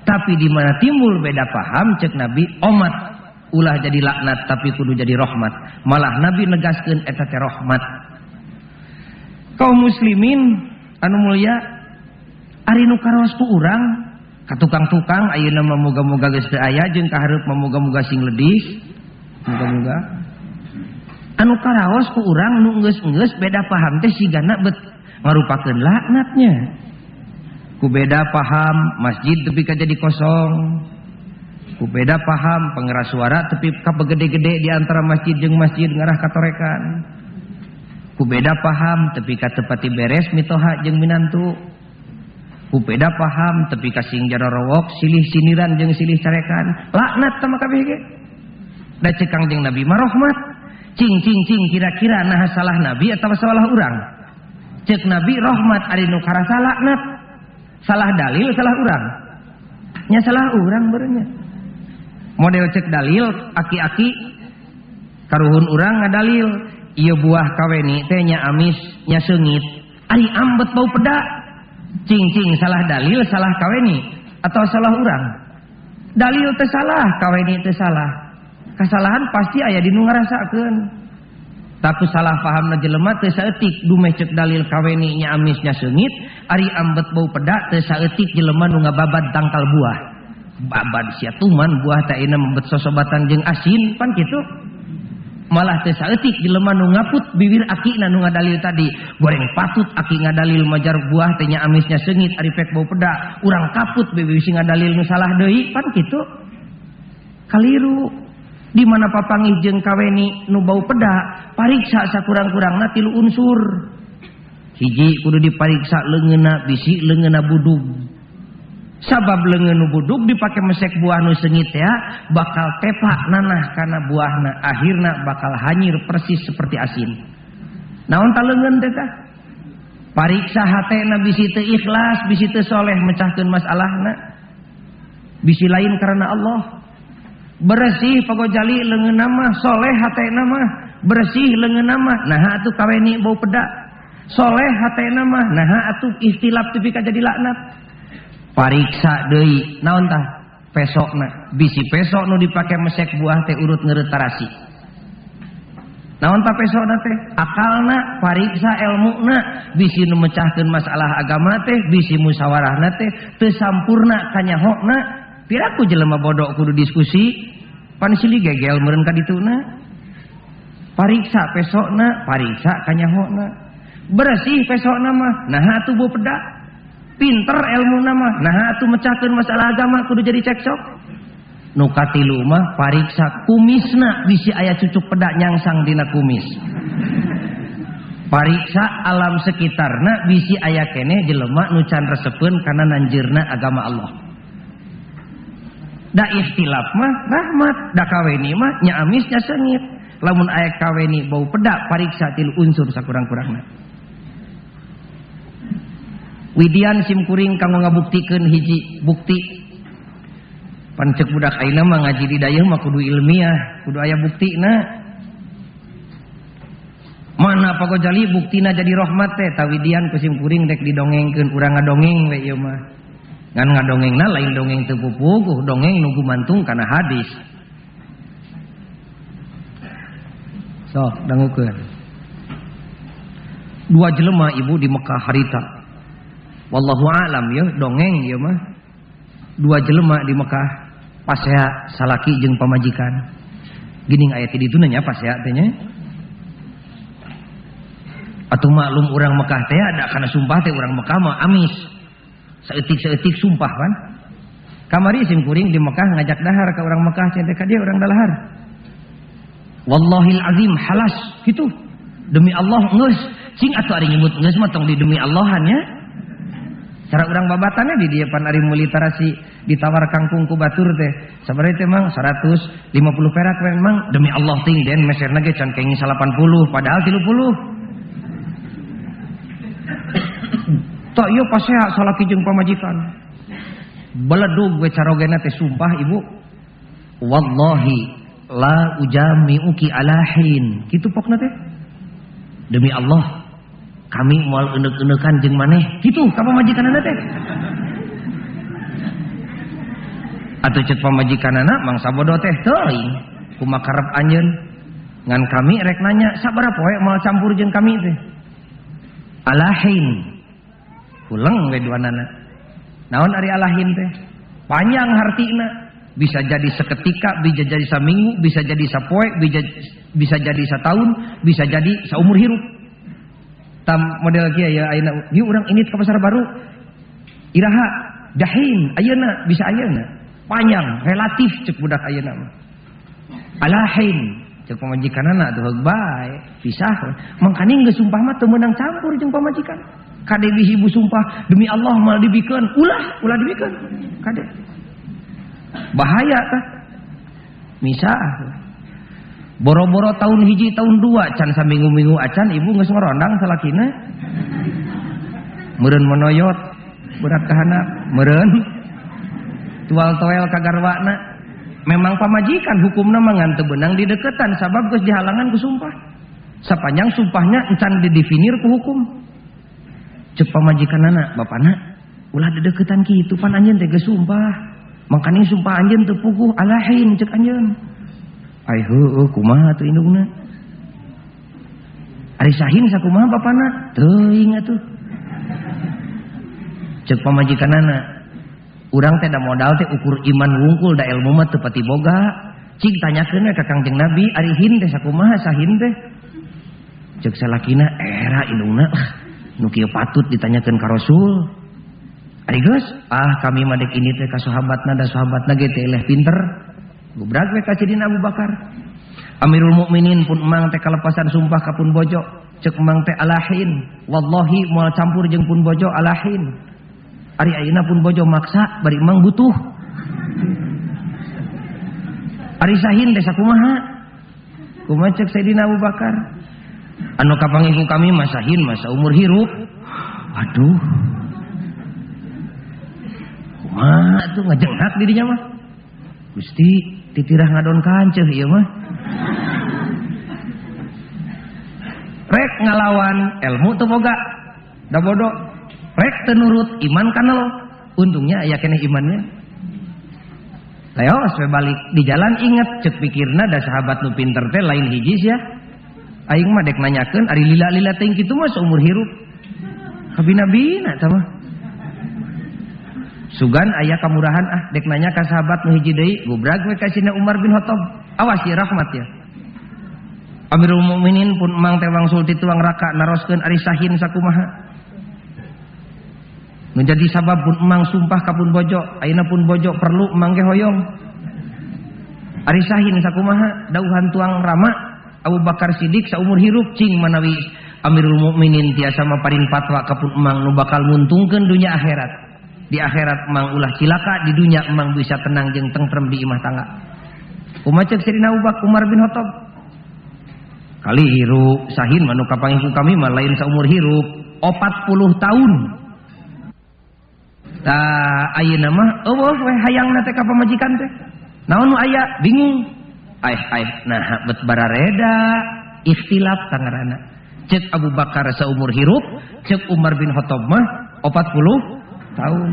Tapi di mana timbul beda paham cek Nabi omat ulah jadi laknat tapi kudu jadi rahmat. Malah Nabi negaskeun eta teh rahmat. Kaum muslimin anu mulia, ari nu karaos ku urang ka tukang-tukang ayeuna mah moga-moga geus teu aya jeung ka hareup mah moga-moga sing ledis. Moga-moga anu karaos ku urang nu geus-geus beda paham teh sigana bet ngarupakeun laknatnya. Ku beda paham masjid tepi ka jadi kosong. Ku beda paham pengeras suara tepi ka begede-gede di antara masjid jeung masjid ngarah katorekan. Ku beda paham tepi ka tepati beres mitoha jeung minantu. Ku beda paham tepi ka sing jarorowok silih siniran jeung silih carekan. Laknat tah mah kabeh ge. Da ceuk Kangjeng Nabi mah rahmat. Cing cing cing kira-kira nah salah Nabi atau salah urang? Ceuk Nabi rahmat ari nu karasa laknat. Salah dalil salah urang. Nya salah urang berenya. Model cek dalil aki-aki karuhun urang ngadalil ieu buah kaweni teh nya amis nya seungit. Ari ambet bau peda. Cing cing salah dalil salah kaweni atau salah urang? Dalil teh salah, kaweni teh salah. Kesalahan pasti aya di nu ngarasakeun. Tapi salah pahamna jelema teu saeutik dumeh ceuk dalil kaweni nya amis nya seungit, ari ambet bau peda teu saeutik jelema nu ngababad tangkal buah. Babad sia tuman buah teh ayeuna membet sosobatan jeung asin pan kitu. Malah teu saeutik jelema nu ngaput bibir akina nu ngadalil tadi. Goreng patut aki ngadalil majar buah teh nya amis nya seungit ari pek bau peda. Urang kaput bibir sing ngadalil nu salah deui pan kitu. Kaliru. Di mana papangih jeung kaweni nu bau peda, pariksa sakurang-kurangna tilu unsur. Hiji kudu dipariksa leungeunna bisi leungeunna budug. Sabab leungeun nu budug dipake mesek buah nu seungit ya, bakal tepak nanah kana buahna, akhirna bakal hanyir persis seperti asin. Naon ta leungeun teh tah? Pariksa hatena bisi teu ikhlas, bisi teu soleh mecahkeun masalahna. Bisi lain karena Allah. Bersih Pak Gojali leungeunna mah, soleh hatena mah, bersih leungeunna mah. Nah atuh kaweni bau peda. Soleh hatena mah, nah atuh ikhtilaf tepi ka jadi laknat. Pariksa deui, naon tah? Pesokna. Bisi pesok nu dipake mesek buah teh urut ngeureut tarasi. Naon ta pesokna teh? Akalna, pariksa elmuna, bisi nu mecahkeun masalah agama teh, bisi musyawarahna teh teu sampurna kanyahokna. Piraku jelema bodoh kudu diskusi, pan silih gegel meureun ka dituna. Pariksa pesokna, pariksa kanyahokna. Bersih pesokna mah, nah atuh bau peda. Pinter elmuna mah, nah atuh mecahkeun masalah agama kudu jadi cekcok. Nu katilu mah pariksa kumisna, bisi aya cucuk peda nyangsang dina kumis. Pariksa alam sekitarna, bisi aya keneh jelema nu can resepeun kana nanjeurna agama Allah. Da ikhtilaf mah rahmat, da kaweni mah nya amis nya seungit. Lamun aya kaweni bau peda, pariksa tilu unsur sakurang-kurangna. Widian simkuring kanggo ngabuktikeun hiji bukti. Pan ceuk budak ayeuna mah ngaji di dayeuh mah kudu ilmiah, kudu aya buktina. Mana Pak Gojali buktina jadi rahmat teh, tawidian ku simkuring rek didongengkeun, urang ngadongeng we ieu mah. Ngan ngadongengna lain dongeng teu pupuguh, dongeng nu gumantung kana hadis. Sok dangukeun. Dua jelema ibu di Mekah harita. Wallahu a'lam ya, dongeng ieu mah. Dua jelema di Mekah pasea salaki jeung pamajikan. Geuning aya ti ditu nya pasea teh nya. Atuh maklum urang Mekah teh ada kana sumpah teh urang Mekah mah amis. Saeutik-saeutik sumpah kan. Kamari sim kuring di Mekah ngajak dahar ka urang Mekah cenah ka dia urang dalahar. Wallahil azim halas gitu. Demi Allah geus. Cing atuh ari nyebut geus mah tong di demi Allahan nya. Cara urang babatannya di dia pan ari meuli tarasi ditawar kangkung ku batur teh. Sabaraha teh mang 150 perak memang demi Allah ting den meserna ge can kenging 80 padahal 30. Tak ieu pasea salaki jeung pamajikan. Beledug we carogena teh sumpah ibu. Wallahi la ujami'uki ala hin. Kitu pokna teh. Demi Allah kami moal euneukeun-eunekan jeung maneh. Kitu ka pamajikanana teh. Atuh ceuk pamajikanana mangsa bodoh teh teuing. Kumaha karep anjeun? Ngan kami rek nanya sabaraha poe moal campur jeung kami teh. Alahin. Huleng we duanana. Naon ari alahin teh? Panjang hartina. Bisa jadi seketika, bisa jadi saminggu, bisa jadi sapoe, bisa jadi satahun, bisa jadi saumur hirup. Tam model kieu ya ayeuna, ieu urang indit ka pasar baru. Iraha dahin ayeuna bisa ayeuna. Panjang, relatif ceuk budak ayeuna mah. Alahin ceuk pamajikanana atuh heug bae, pisah. Mangkaning geus sumpah mah teu meunang campur jeung pamajikan. Kade bisi ibu sumpah demi Allah moal dibikeun, ulah ulah dibikeun. Kade. Bahaya tah. Misah. Boro-boro tahun hiji tahun dua can saminggu-minggu acan ibu geus ngorondang salakina. Meureun monoyot berat kahana, meureun tual toel ka garwana. Memang pamajikan hukumna mah ngan teu beunang dideketan sabab geus dihalangan ku sumpah. Sapanjang sumpahnya encan didefinir ku hukum. Ceuk pamajikanana, bapana ulah dideketan kitu pan anjeun teh geus sumpah. Mangkaning sumpah anjeun teu puguh alahin ceuk anjeun. Ai heueuh kumaha atuh indungna? Ari sahin sakumaha bapana? Teuing atuh. Ceuk pamajikanana, urang teh da modal teh ukur iman wungkul da ilmu mah teu pati boga. Cik tanyakeun we ka Kangjeng Nabi, ari hin teh sakumaha sahin teh? Ceuk salakina era indungna, nu kieu patut ditanyakeun ka Rasul. Ari geus, ah kami mah dek ini teh ka sahabatna da sahabatna ge teh eleh pinter. Gubrak we ka Sayyidina Abu Bakar. Amirul Mukminin pun emang teh kalepasan sumpah ka pun bojo. Ceuk emang teh alahin, wallahi moal campur jeung pun bojo alahin. Ari ayeuna pun bojo maksa bari emang butuh. Ari sahin teh sakumaha? Kumaha ceuk Sayyidina Abu Bakar? Anu kapanggih ku kami mah sahin mah saumur hirup. Aduh. Kumaha tuh ngajenghak dirinya mah. Gusti titirah ngadon kanceuh ieu mah. Rek ngalawan ilmu teu boga. Da bodoh. Rek teu nurut iman kana lo. Untungnya aya keneh imannya. Leos we balik di jalan inget cek pikirna da sahabat nu pinter teh lain hiji sia. Aing mah dek nanyakeun ari lila-lila teuing kitu mah saumur hirup. Kabina-bina tah mah. Sugan aya kamurahan ah dek nanya ka sahabat nu hiji deui gobrag we ka Sayyidina Umar bin Khattab. Awas ya rahmat ya. Amirul Mukminin pun emang teh wangsul ti tuang raka naroskeun ari sahin sakumaha. Menjadi sabab pun emang sumpah ka pun bojo, ayeuna pun bojo perlu emang ge hoyong. Ari sahin sakumaha dauhan tuang rama Abu Bakar Siddiq saumur hirup cing manawi Amirul Mukminin tiasa maparin fatwa ka pun emang nu bakal nguntungkeun dunya akhirat. Di akhirat emang ulah cilaka, di dunya emang bisa tenang jeung tentrem di imah tangga. Kumaha ceuk Sayyidina Abu Bakar Umar bin Khattab? Kali hirup sahin mah nu kapanggih ku kami mah lain saumur hirup 40 tahun. Tah ayeuna mah eueuh we hayangna teh ka pamajikan teh. Naon nu aya bingung. Aih nah bet barareda ikhtilaf tangarana. Cek Abu Bakar saumur hirup, cek Umar bin Khattab mah 40 tahun.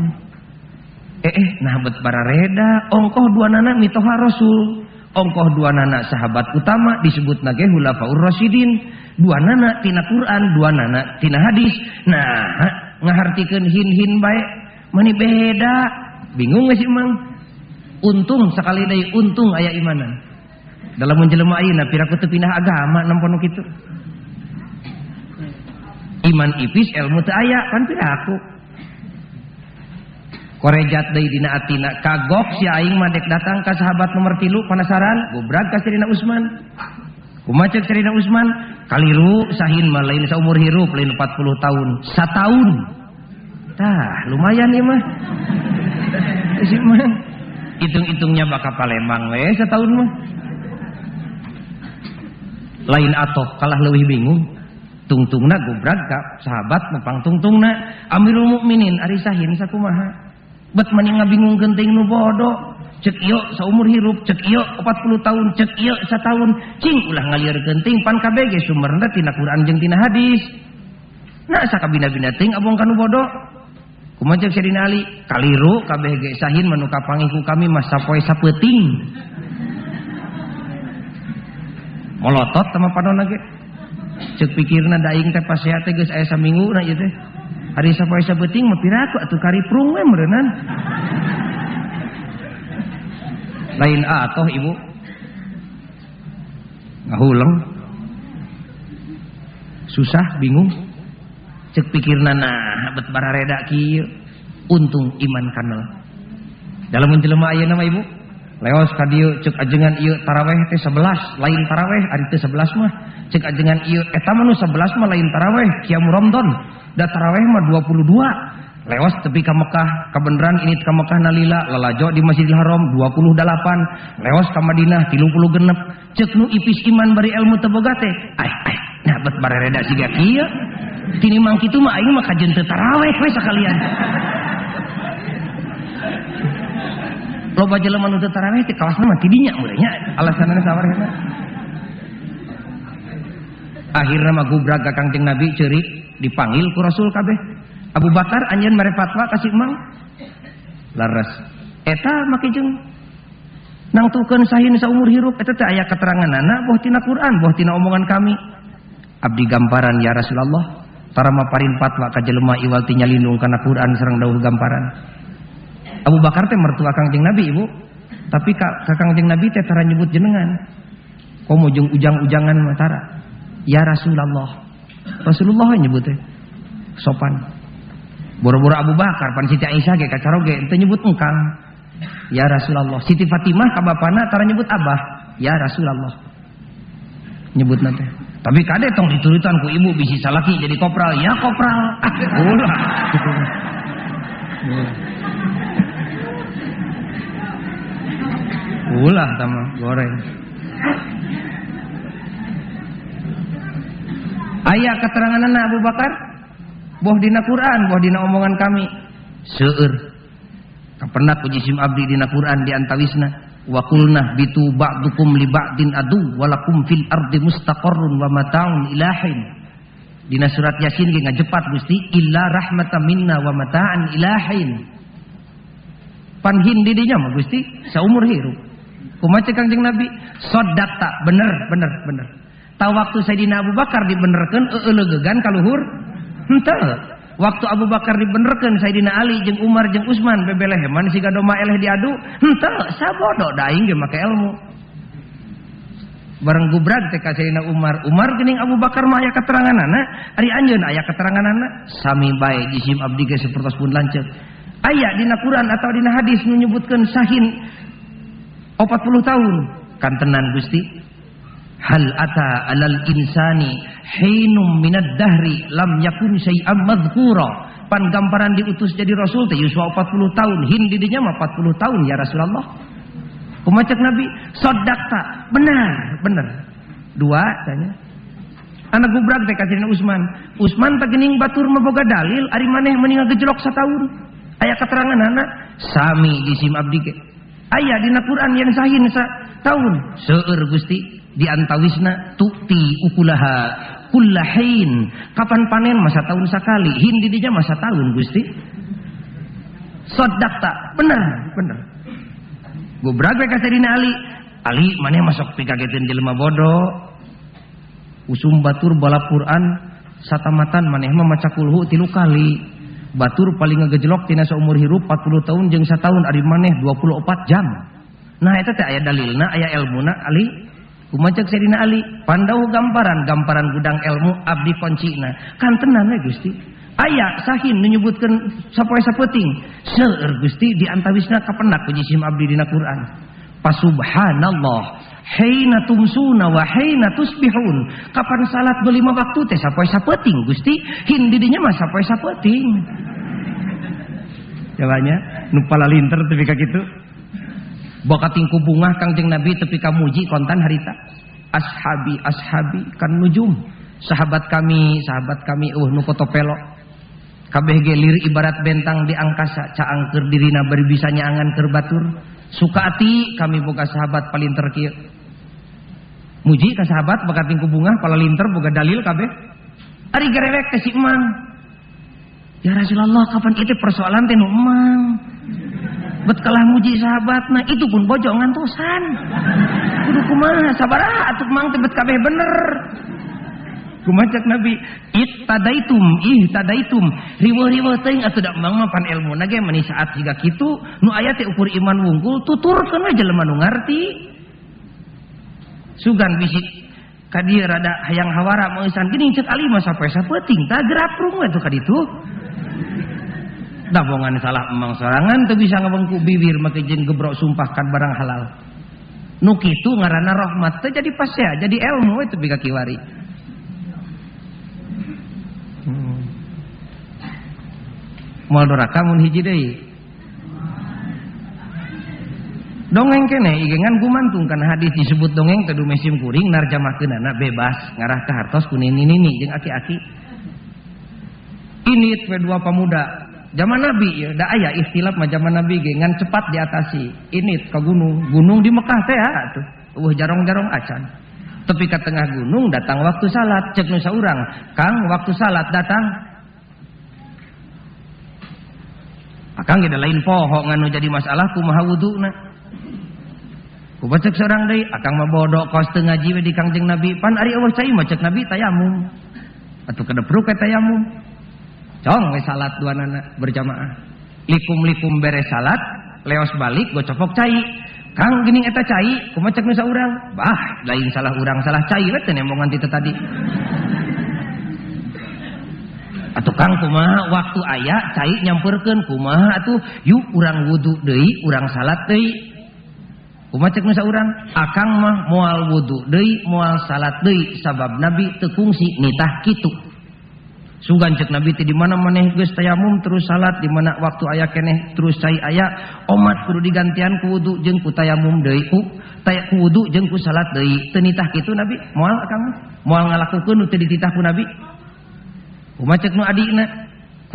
Nah bet barareda ongkoh dua nana mitoha Rasul. Ongkoh dua nana sahabat utama disebut nage Khulafaur Rasyidin. Dua nana tina Quran, dua nana tina hadis. Nah ngahartikeun hin-hin bae. Mani beda, bingung gak sih mang? Untung sekali deui untung aya imanan. Dalam menjelema ayeuna piraku teu pindah agama nampon nu kitu. Iman ipis ilmu teu aya kan piraku. Korejat deui dina atina kagok si aing mah dek datang ka sahabat nomor 3 penasaran gobrag ka Sayyidina Utsman. Kumaha ceuk Sayyidina Utsman? Kaliru sahin mah lain saumur hirup lain 40 tahun, sataun. Tah, lumayan ieu mah. Si mah hitung-hitungnya bakal Palembang we setahun mah. Lain atoh kalah leuwih bingung. Tungtungna gobrag ka sahabat mapang tungtungna Amirul Mukminin ari sahin sakumaha. Bet mani ngabingungkeun teuing nu bodoh. Cek ieu saumur hirup, cek ieu 40 tahun, cek ieu sataun. Cing ulah ngalieurkeun teuing pan kabeh ge sumberna tina Quran jeung tina hadis. Nah sakabina-bina teuing abong ka nu bodoh. Kumaha ceuk Sayyidina Ali? Kaliru kabeh ge sahin manu kapanggih ku kami mah sapoe sapeuting. Molotot sama panonna ge. Ceuk pikirna da aing teh pasea teh geus aya saminggu na ieu teh. Ari sapoe sapeuting mah piraku atuh kariprung we meureunnan. Lain atoh ibu. Ngahuleng. Susah bingung. Cek pikirna nah bet barareda kieu. Untung iman kanal. Dalam menjelema ayeuna mah ibu, leos ka dieu cek ajengan ieu taraweh teh 11, lain taraweh ari teh 11 mah. Cek ajengan ieu eta mah nu 11 mah lain taraweh, qiyam Ramadan. Da taraweh mah 22. Leos tepi ka Mekah, kabeneran ini ka Mekah nalila lalajo di Masjidil Haram 28, leos ka Madinah 36. Cek nu ipis iman bari ilmu teu boga teh. Ai nah bet barareda siga kieu. Tini mang kitu mah aing mah kajeun teu taraweh we sakalian. Loba jelema nu teu taraweh teh kawasna mah ti dinya meureun nya alasanna sawarehna. Akhirna mah gubrag ka Kangjeng Nabi ceurik dipanggil ku Rasul kabeh. Abu Bakar anjeun mere fatwa ka si Mang. Laras. Eta make jeung nangtukeun sahin saumur hirup eta teh aya keteranganana boh tina Quran boh tina omongan kami. Abdi gamparan ya Rasulullah. Tara maparin fatwa ka jelema iwal ti nyalindung kana Quran sareng dawuh gamparan. Abu Bakar teh mertua Kangjeng Nabi ibu. Tapi ka Kangjeng Nabi teh tara nyebut jenengan. Komo jeung ujang-ujangan mah tara. Ya Rasulullah. Rasulullah nyebut teh. Sopan. Boro-boro Abu Bakar pan Siti Aisyah ge kacaroge teu nyebut engkang. Ya Rasulullah. Siti Fatimah ka bapana tara nyebut abah. Ya Rasulullah. Nyebutna teh. Tapi kade tong diturutan ku ibu bisi salaki jadi kopral. Ya kopral. Ah, ulah. Ulah tama goreng. Aya keteranganna Abu Bakar? Boh dina Quran, boh dina omongan kami. Seueur. Kapendak ku jisim abdi dina Quran di antawisna wa qulna bitu ba'dukum li ba'din adu walakum fil ardi mustaqarrun wa mata'un ilahin. Dina surat Yasin ge ngajepat Gusti illa rahmatan minna wa mata'an ilahin. Panhin di dinya mah Gusti saumur hirup. Kumaha cek Kangjeng Nabi? Sodakta, bener bener bener. Tahu waktu Sayyidina Abu Bakar dibenerkeun eueulegegan ka luhur? Henteu. Waktu Abu Bakar dibenerkeun Sayyidina Ali jeung Umar jeung Utsman bebeleheman siga domba eleh diadu, henteu sabodo da aing ge make ilmu. Bareng gubrag teh ka Sayyidina Umar, Umar geuning Abu Bakar mah aya keteranganana, ari anjeun aya keteranganana, sami bae jisim abdi ge sapertos pun lanceuk. Aya dina Quran atau dina hadis nu nyebutkeun sahin 40 tahun kantenan Gusti. Hal ata alal insani hinum minad dahri lam yakun syai'am madhkura. Pan gamparan diutus jadi rasul teh yuswa 40 tahun, hin di dinya mah 40 tahun ya Rasulullah. Kumaha cek Nabi? Sodakta, benar, benar. Dua tanya. Anak gubrag teh ka Sayyidina Utsman. Utsman teh geuning batur mah boga dalil ari maneh mending ngagejlok sataun. Aya keteranganana sami jisim abdi ge. Aya dina Quran yang sahin satahun. Seueur Gusti di antawisna tukti ukulaha kullahin. Kapan panen masa tahun sakali, hin di dinya masa tahun Gusti. Sodakta, bener bener. Gubrag we ka Sayyidina Ali. Ali maneh masuk pikageteun jelema bodoh. Usum batur balap Quran satamatan maneh mah maca kulhu 3 kali. Batur paling ngegejlok tina saumur hirup 40 tahun jeung satahun ari maneh 24 jam. Nah eta teh aya dalilna, aya elmuna Ali. Kumaha cek Sayyidina Ali? Pandau gamparan, gamparan gudang ilmu abdi koncina. Kantenan we Gusti. Aya sahin nu nyebutkeun sapoe sapeuting. Seueur Gusti di antawisna kapendak ku jisim abdi dina Quran. Pasubhanallah hina tumsuna wa hina tusbihun. Kapan salat 5 waktu teh sapoe sapeuting Gusti, hin di dinya mah sapoe sapeuting. Jawabannya nu palalinter tepi ka kitu. Boka tingku bungah Kangjeng Nabi tepi ka muji kontan harita. Ashabi ashabi kan nujum. Sahabat kami nu kotopelo. Kabeh ge lir ibarat bentang di angkasa, caangker dirina bari bisa nyaangan keur batur. Suka ati kami boga sahabat palinter kieu. Muji ka sahabat boga tingku bungah palalinter boga dalil kabeh. Ari gerewek teh si emang. Ya Rasulullah kapan itu persoalan teh nu emang. Bet kalah muji sahabatna itu pun bojo ngantosan. Kudu kumaha sabaraha atuh mang teh bet kabeh bener. Kumaha cek Nabi? Ittadaitum ihtadaitum. Riweuh-riweuh teuing atuh da mang mah pan elmuna ge meni saat siga kitu nu aya teh ukur iman wungkul tuturkeun we jelema nu ngarti. Sugan bisi ka dieu rada hayang hawara meusan geuning cek Ali mah sapoe sapeuting tah geraprung we tuh ka ditu. Dabongan salah emang sorangan teu bisa ngabengku bibir make jeung gebrok sumpah kan barang halal. Nu kitu ngaranna rahmat teh jadi pasea, jadi ilmu we teu ka kiwari. Moal doraka mun hiji deui. Dongeng keneh igengan gumantung kana hadis disebut dongeng teh dumesim kuring narjamahkeunana bebas ngarah ka hartos ku nini-nini jeung aki-aki. Ini we dua pemuda zaman Nabi ya, da aya ikhtilaf mah zaman Nabi ge ngan cepat diatasi. Ini ke gunung, gunung di Mekah teh atuh. Eueuh jarong-jarong acan. Tepi ka tengah gunung datang waktu salat, cek nu saurang, "Kang, waktu salat datang." Akang ge da lain poho ngan nu jadi masalah kumaha wuduna. Kumaha cek saurang deui, akang mah bodoh kos teu ngaji we di Kangjeng Nabi. Pan ari eueuh cai mah cek Nabi tayamum. Atuh kedepruk we tayamum. Cong we salat dua nana berjamaah. Likum-likum beres salat, leos balik gocopok cai. Kang geuning eta cai, kumaha cek nu saurang? Bah, lain salah urang salah cai we teh nembongan ti tadi. Atuh Kang kumaha waktu aya cai nyamperkeun kumaha atuh yuk urang wudu deui, urang salat deui. Kumaha cek nu saurang? Akang mah moal wudu deui, moal salat deui sabab Nabi teu kungsi nitah kitu. Sugan cek Nabi teh di mana maneh geus tayamum terus salat, di mana waktu aya keneh terus cai aya, omat kudu digantian ku wudu jeung ku tayamum deui, ku wudu jeung ku salat deui. Teu nitah kitu Nabi, moal akang mah. Moal ngalakukeun nu teu dititah ku Nabi. Kumaha cek nu adina?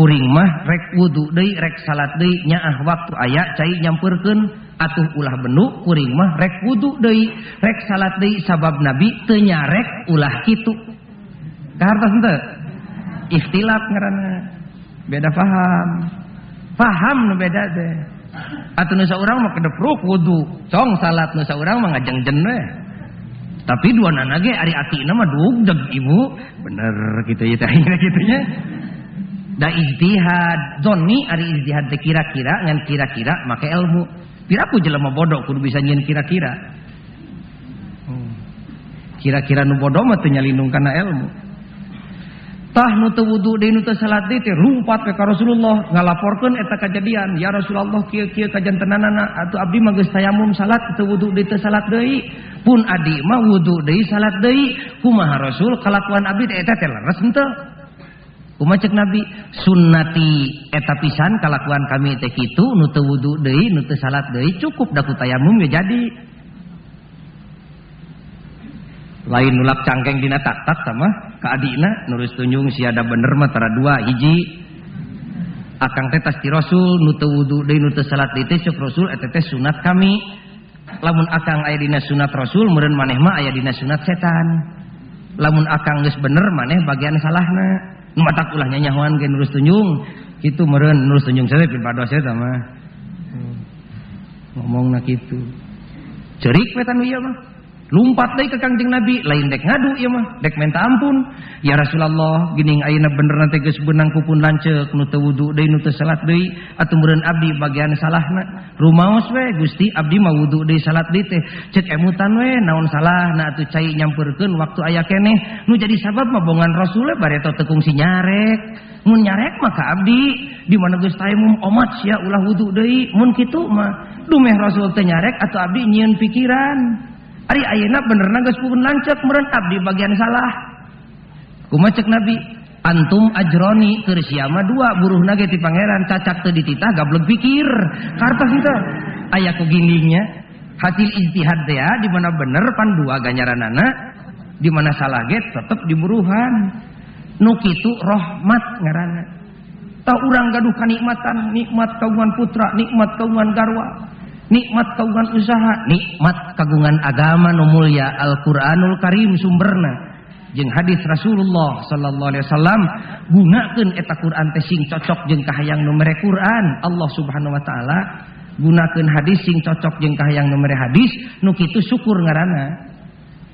Kuring mah rek wudu deui rek salat deui nyaah waktu aya cai nyampeurkeun atuh ulah bendu kuring mah rek wudu deui rek salat deui sabab Nabi teu nyarek ulah kitu. Kahartos henteu? Ikhtilaf ngaranna. Beda paham. Paham nu beda teh. Atuh nu saurang mah kedepruk wudu, cong salat nu saurang mah ngajengjen we. Tapi dua nana ge ari atina mah dugdeg ibu, bener kitu ieu teh kitu nya. Da ijtihad, zonni ari ijtihad teh kira-kira ngan kira-kira make ilmu. Piraku jelema bodoh kudu bisa nyieun kira-kira. Kira-kira nu bodoh mah teu nyalindung kana ilmu. Tah nu teu wudu deui nu teu salat deui teh lumpat ka Rasulullah ngalaporkeun eta kajadian. Ya Rasulullah kieu-kieu kajantenanana atuh abdi mah geus tayamum salat teu wudu deui teu salat deui. Pun adi mah wudu deui salat deui. Kumaha Rasul kalakuan abdi teh eta teh leres henteu? Kumaha cek Nabi sunnati eta pisan kalakuan kami teh kitu nu teu wudu deui nu teu salat deui cukup da ku tayamum ya jadi. Lain nulak cangkeng dina tak-tak sama ka adina nurus tunjung siada bener mah tara dua hiji. Akang teh tas ti Rasul nu teu wudu deui nu teu salat deui teh cek Rasul eta teh sunat kami. Lamun akang aya dina sunat Rasul meureun maneh mah aya dina sunat setan. Lamun akang geus bener maneh bagian salahna. Nu matak ulah nyanyahoan ge nurus tunjung kitu meureun nurus tunjung saya pipados eta mah. Ngomongna kitu. Ceurik we tanu ieu mah. Lumpat deui ka Kangjeng Nabi, lain dek ngadu ieu mah, dek minta ampun. Ya Rasulullah, geuning ayeuna bener teh geus beunang ku pun lanceuk nu teu wudu deui nu teu salat deui atuh meureun abdi bagian salahna. Rumaos we Gusti abdi mah wudu deui salat deui teh. Cek emutan we naon salahna atuh cai nyampeurkeun waktu aya keneh. Nu jadi sabab mah bongan Rasul bareto teu kungsi nyarek. Mun nyarek mah ka abdi, di mana geus tayamum omat sia ulah wudu deui. Mun kitu mah dumeh Rasul teu nyarek atuh abdi nyieun pikiran. Ari ayeuna benerna geus pun lanceuk meureun abdi bagian salah. Kumaha cek Nabi? Antum ajroni keur sia mah dua buruhna ge ti pangeran cacak teu dititah gableg pikir. Kartos henteu? Aya ku gindingnya. Hasil ijtihad teh ya di mana bener pan dua ganjaranana, di mana salah ge tetep diburuhan. Nu kitu rahmat ngaranna. Tah urang gaduh kanikmatan, nikmat kagungan putra, nikmat kagungan garwa, nikmat kagungan usaha, nikmat kagungan agama nu mulya Al-Qur'anul Karim sumberna jeung hadis Rasulullah sallallahu alaihi wasallam. Gunakeun eta Quran teh sing cocok jeung kahayang nu mere Quran Allah Subhanahu wa taala, gunakeun hadis sing cocok jeung kahayang nu mere hadis, nu kitu syukur ngaranna.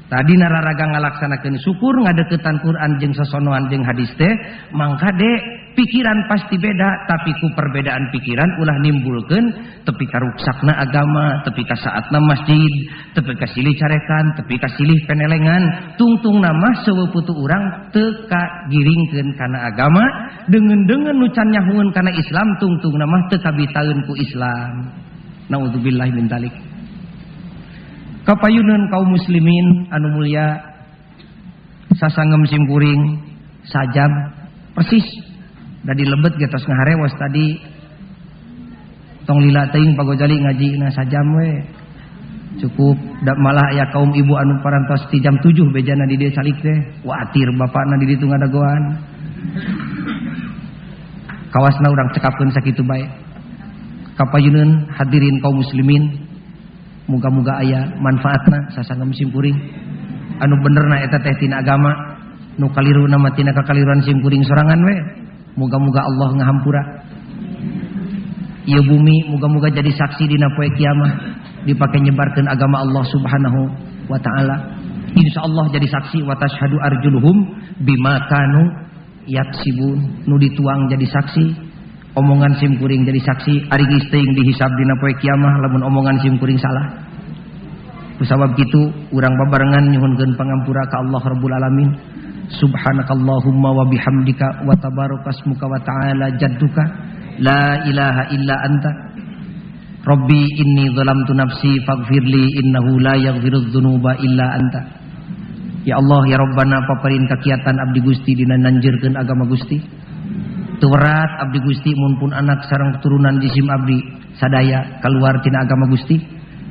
Tadi nararaga ngalaksanakeun syukur ngadeukeutan Quran jeung sosonoan jeung hadis teh, mangka de pikiran pasti beda, tapi ku perbedaan pikiran ulah nimbulkeun tepi ka ruksakna agama, tepi ka saatna masjid, tepi ka silih carekan, tepi ka silih penelengan, tungtung nama seueuh putu urang teu kagiringkeun kana agama, deungeun-deungeun nu can nyahueun kana Islam, tungtung nama teu kabitaeun ku Islam. Naudzubillah min dzalik. Kapayuneun kaum muslimin anu mulia, sasangem simkuring sajam persis da dilebet ge tos ngaharewos tadi. Tong lila teuing Pak Gojali ngajina sajam we cukup. Da malah aya kaum ibu anu parantos ti jam 7 bejana di dieu calik teh, watir bapakna di ditu ngadagoan. Kawasna urang cekapkeun sakitu bae. Kapayuneun hadirin kaum muslimin, muga-muga aya manfaatna sasangem simkuring. Anu benerna eta teh tina agama, nu kaliruna mah tina kakaliruan simkuring sorangan we. Muga-muga Allah ngahampura. Ieu bumi muga-muga jadi saksi dina poe kiamah dipake nyebarkeun agama Allah Subhanahu wa taala. Insyaallah jadi saksi wa tashhadu arjuluhum bima kanu yaksibun. Nu dituang jadi saksi, omongan simkuring jadi saksi, ari geus teuing dihisab dina poe kiamah lamun omongan simkuring salah. Kusabab kitu urang babarengan nyuhunkeun pangampura ka Allah Rabbul Alamin. Subhanakallahumma wa bihamdika wa tabarakasmuka wa ta'ala jadduka la ilaha illa anta rabbi inni zalamtu nafsi faghfirli innahu la yaghfirudz dzunuba illa anta. Ya Allah ya Rabbana, paparin kakiatan abdi Gusti dina nanjeurkeun agama Gusti. Teu werat abdi Gusti mun pun anak sareng keturunan jisim abdi sadaya kaluar tina agama Gusti.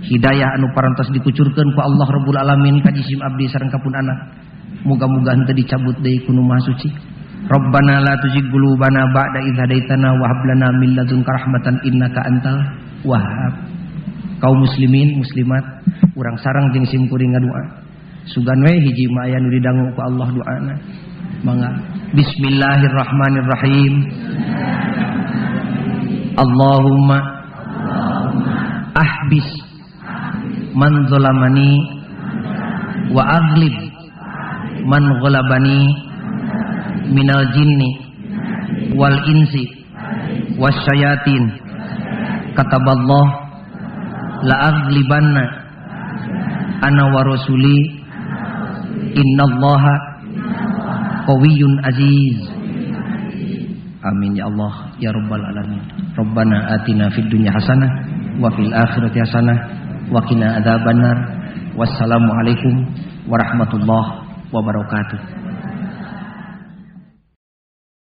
Hidayah anu parantos dikucurkeun ku Allah Rabbul Alamin ka jisim abdi sareng ka pun anak. Muga-muga henteu dicabut deui ku nu Maha Suci. Rabbana la tuzigh qulubana ba'da idh hadaitana wa hab lana min ladunka rahmatan innaka antal wahhab. Kaum muslimin muslimat, urang sarang jeung sim kuring ngadua. Sugan we hiji mah aya nu didangu ku Allah doana. Mangga. Bismillahirrahmanirrahim. Allahumma ahbis man zalamani wa aghlib man ghalabani minal jinni wal insi wasyayatin. Kataballah la aghlibanna ana wa rasuli innallaha qawiyyun aziz. Amin ya Allah ya rabbal alamin. Rabbana atina fid dunya hasanah wa fil akhirati hasanah wa qina adzabannar. Wassalamualaikum warahmatullahi wabarakatuh.